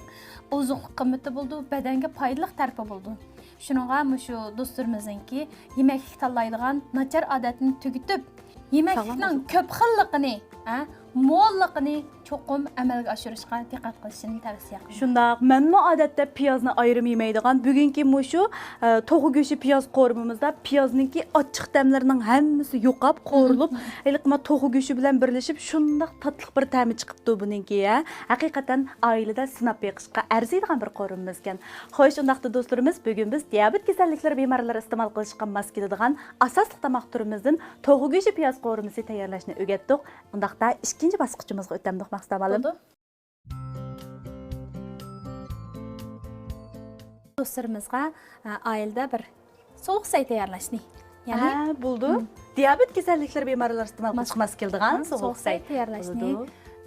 ئوزۇقلۇق قىممىتى بولىدۇ، بەدەنگە پايدىلىق تەرىپى بولىدۇ. شۇنىڭغا مۇشۇ دوستلىرىمىزنىڭكى يېمەكلىك تاللايدىغان ناچار ئادەتنى تۈگىتىپ، يېمەكلىكنىڭ كۆپ خىللىقىنى، ھە، موللۇقىنى چوقۇم ئەمەلگە ئاشۇرۇشقا دىققەت قىلىشىنى تەۋسىيە قىلىمەن. شۇنداق، مەنمۇ ئادەتتە پىيازنى ئايرىم يېمەيدىغان، بۈگۈنكى مۇشۇ، ئە، توخۇ گۆشى پىياز قورۇمىمىزدا پىيازنىڭكى ئاچچىق تەملىرىنىڭ ھەممىسى يوقاپ، قورۇلۇپ، ھېلىقى ما توخۇ گۆشى بىلەن بىرلىشىپ، شۇنداق تاتلىق بىر تەمى چىقىپتۇ بۇنىڭكى، ھە. ھەقىقەتەن ئائىلىدە سىناپ بېقىشقا ئەرزىيدىغان بىر قورۇمىمىكەن. خوش، ئۇنداقتا دوستلىرىمىز، بۈگۈن بىز دىيابېت كېسەللىكلىرى بىمارلىرى ئىستېمال قىلىشقا ماس كېلىدىغان ئاساسلىق تاماق تۈرىمىزدىن توخۇ گۆشى پىياز قورۇمىسى تەييارلاشنى ئۆگەتتۇق. ئۇنداقتا ئىككىنچى باسقۇچىمىزغا ئۆتەمدۇق، ماقسىتامالىم؟ بولىدۇ. دوستلىرىمىزغا، ئە، ئائىلىدە بىر سوغۇق سەي تەييارلاشنى. يەنى ھە، بولىدۇ. دىيابېت كېسەللىكلىرى بىمارلار ئىستېمال قىلىشقا ماس كېلىدىغان سوغۇق سەي تەييارلاشنى،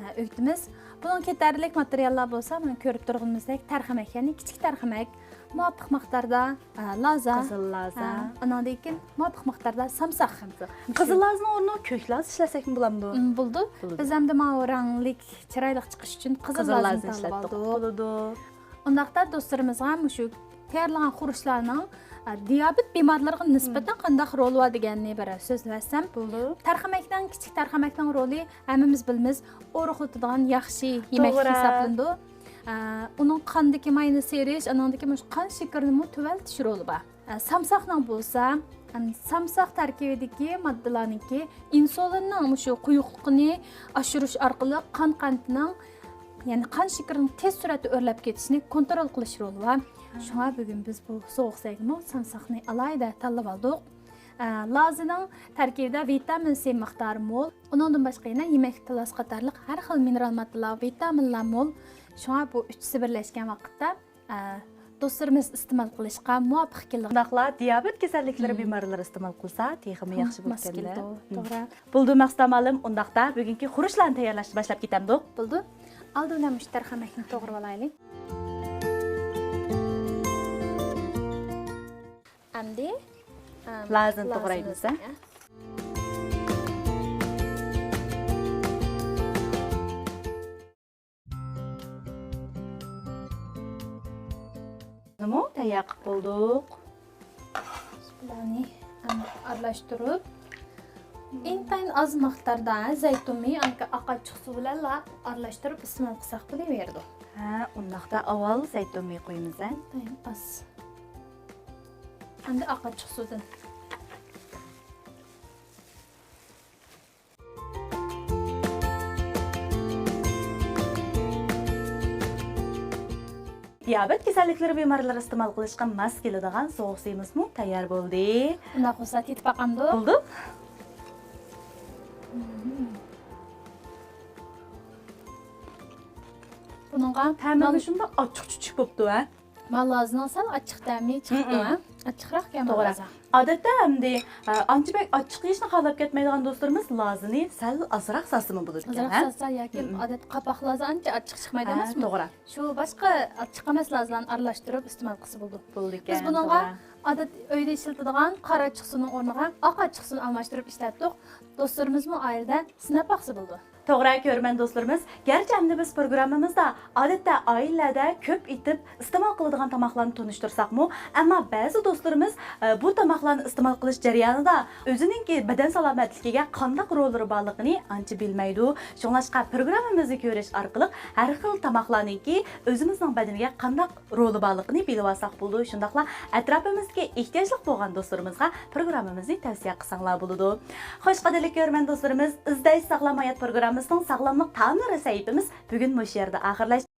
ئە، ئۆگىتىمىز. بۇنىڭ كېتەرلىك ماتېرىياللار بولسا، مانا كۆرۈپ تۇرغىنىمىزدەك تەرخەمەك، يەنى كىچىك تەرخەمەك، مۇۋاپىق مىقداردا، ئە، لازا، قىزىل لازا. ئە، ئانىڭدىن كېيىن مۇۋاپىق مىقداردا سامساق. سامساق. قىزىل لازىنىڭ ئورنىغا كۆك لازا ئىشلەتسەكمۇ بولامدۇ؟ م، بولىدۇ. بولىدۇ. بىز ئەمدى ماۋۇ رەڭلىك، چىرايلىق چىقىش ئۈچۈن قىزىل لازىنى تاللىۋالدۇق. بولىدۇ. ئۇنداقتا دوستلىرىمىزغا مۇشۇ تەييارلىغان خۇرۇچلارنىڭ، ئە، دىيابېت بىمارلىرىغا نىسبەتەن قانداق رولى بار دېگەننى بىرەر سۆزلىۋەتسەم. بولىدۇ. تەرخەمەكنىڭ، كىچىك تەرخەمەكنىڭ رولى ھەممىمىز بىلىمىز، ئورۇقلىتىدىغان ياخشى يېمەكلىك ھېسابلىنىدۇ. ئە، ئۇنىڭ قاندىكى ماينى سىيرىش، ئانىڭدىكى مۇشۇ قان شېكىرىنىمۇ تۆۋەنلىتىش رولى بار. ئە، سامساقنىڭ بولسا، ئەم، سامساق تەركىبىدىكى ماددىلارنىڭكى ئىنسۇلىننىڭ مۇشۇ قويۇقلۇقىنى ئاشۇرۇش ئارقىلىق قان قەنتىنىڭ، يەنى قان شېكىرىنىڭ تېز سۈرئەتتە ئۆرلەپ كېتىشىنى كونترول قىلىش رولى بار. شۇڭا بۈگۈن بىز بۇ سوغۇق سەيگىمۇ سامساقنى ئالاھىدە تاللىۋالدۇق. ئە، لازىنىڭ تەركىبىدە ۋىتامىن سى مىقدارى مول. ئۇنىڭدىن باشقا يەنە يېمەكلىك تاللىسا قاتارلىق ھەر خىل مىنېرال ماددىلار، ۋىتامىنلار مول. شۇڭا بۇ ئۈچىسى بىرلەشكەن ۋاقىتتا ئە، دوستلىرىمىز ئىستېمال قىلىشقا مۇۋاپىق كېلىدۇ. شۇنداقلا دىيابېت كېسەللىكلىرى بىمارلىرى ئىستېمال قىلسا، تېخىمۇ ياخشى بولىدىكەن-دە. توغرا. بولىدۇ، ماقسىتامالىم، ئۇنداقتا بۈگۈنكى خۇرۇچلارنى تەييارلاشنى باشلاپ كېتەمدۇق؟ بولىدۇ. ئالدى بىلەن مۇشۇ تەرخەمەكنى توغرىۋالايلى. ئەمدى، ئەم، لازىنى توغرايمىز، ھە؟ بۇنىمۇ تەييار قىلىپ بولدۇق. بۇلارنى ئارىلاشتۇرۇپ، ئىنتايىن ئاز مىقداردا زەيتۇن مېيى، ئاق ئاچچىق سۇ بىلەنلا ئارىلاشتۇرۇپ ئىستېمال قىلساق بولۇۋېرىدۇ. ھە، ئۇنداقتا ئاۋۋال زەيتۇن مېيى قۇيىمىز ھە. ئىنتايىن ئاز. ئەمدى ئاق ئاچچىق سۇدىن. دىيابېت كېسەللىكلىرى بىمارلىرى ئىستېمال قىلىشقا ماس كېلىدىغان سوغۇق سۈيىمىزمۇ تەييار بولدى. ئۇنداق بولسا تېتىپ باقامدۇ؟ بولدى. بۇنىڭغا تەمى نان شۇنداق ئاچچىق چۈچۈك بوپتۇ ھە. مانا لازىنىڭ سەل ئاچچىق تەمى چىقىپتۇ ھە. ئاچچىقراق ئىكەن توغرا. لازا. ئادەتتە ئەمدى ئە، ئانچە بەك ئاچچىق يېيىشنى خالاپ كەتمەيدىغان دوستلىرىمىز لازىنى سەل ئازراق سالسىمۇ بولىدىكەن ئازراق ھە. سالسا ياكى ئادەتتە قاپاق لازا ئانچە ئاچچىق چىقمايدۇ ھە، ئەمەسمۇ؟ توغرا. شۇ باشقا ئاچچىق ئەمەس لازىلارنى ئارىلاشتۇرۇپ ئىستېمال قىلسا بولىدۇ. بولىدىكەن، بىز بۇنىڭغا توغرا. ئادەت ئۆيدە ئىشلىتىدىغان قارا ئاچچىق سۇنىڭ ئورنىغا ئاق ئاچچىق سۇنى ئالماشتۇرۇپ ئىشلەتتۇق. دوستلىرىمىزمۇ ئائىلىدە سىناپ باقسا بولىدۇ. توغرا، كۆرۈرمەن دوستلىرىمىز، گەرچە ئەمدى بىز پروگراممىمىزدا ئادەتتە ئائىلىلەردە كۆپ ئېتىپ ئىستېمال قىلىدىغان تاماقلارنى تونۇشتۇرساقمۇ، ئەمما بەزى دوستلىرىمىز، ئە، بۇ تاماقلارنى ئىستېمال قىلىش جەريانىدا ئۆزىنىڭكى بەدەن سالامەتلىكىگە قانداق روللىرى بارلىقىنى ئانچە بىلمەيدۇ. شۇڭلاشقا پروگراممىمىزنى كۆرۈش ئارقىلىق ھەر خىل تاماقلارنىڭكى ئۆزىمىزنىڭ بەدىنىگە قانداق رولى بارلىقىنى بىلىۋالساق بولىدۇ. شۇنداقلا ئەتراپىمىزدىكى ئېھتىياجلىق بولغان دوستلىرىمىزغا پروگراممىمىزنى تەۋسىيە قىلساڭلار بولىدۇ. خوش، قەدىرلىك كۆرۈرمەن دوستلىرىمىز، ئىزدەش ساغلام ھايات پروگراممىسىنىڭ ساغلاملىق تاملىرى سەھىپىمىز بۈگۈن مۇشۇ يەردە ئاخىرلاشتى.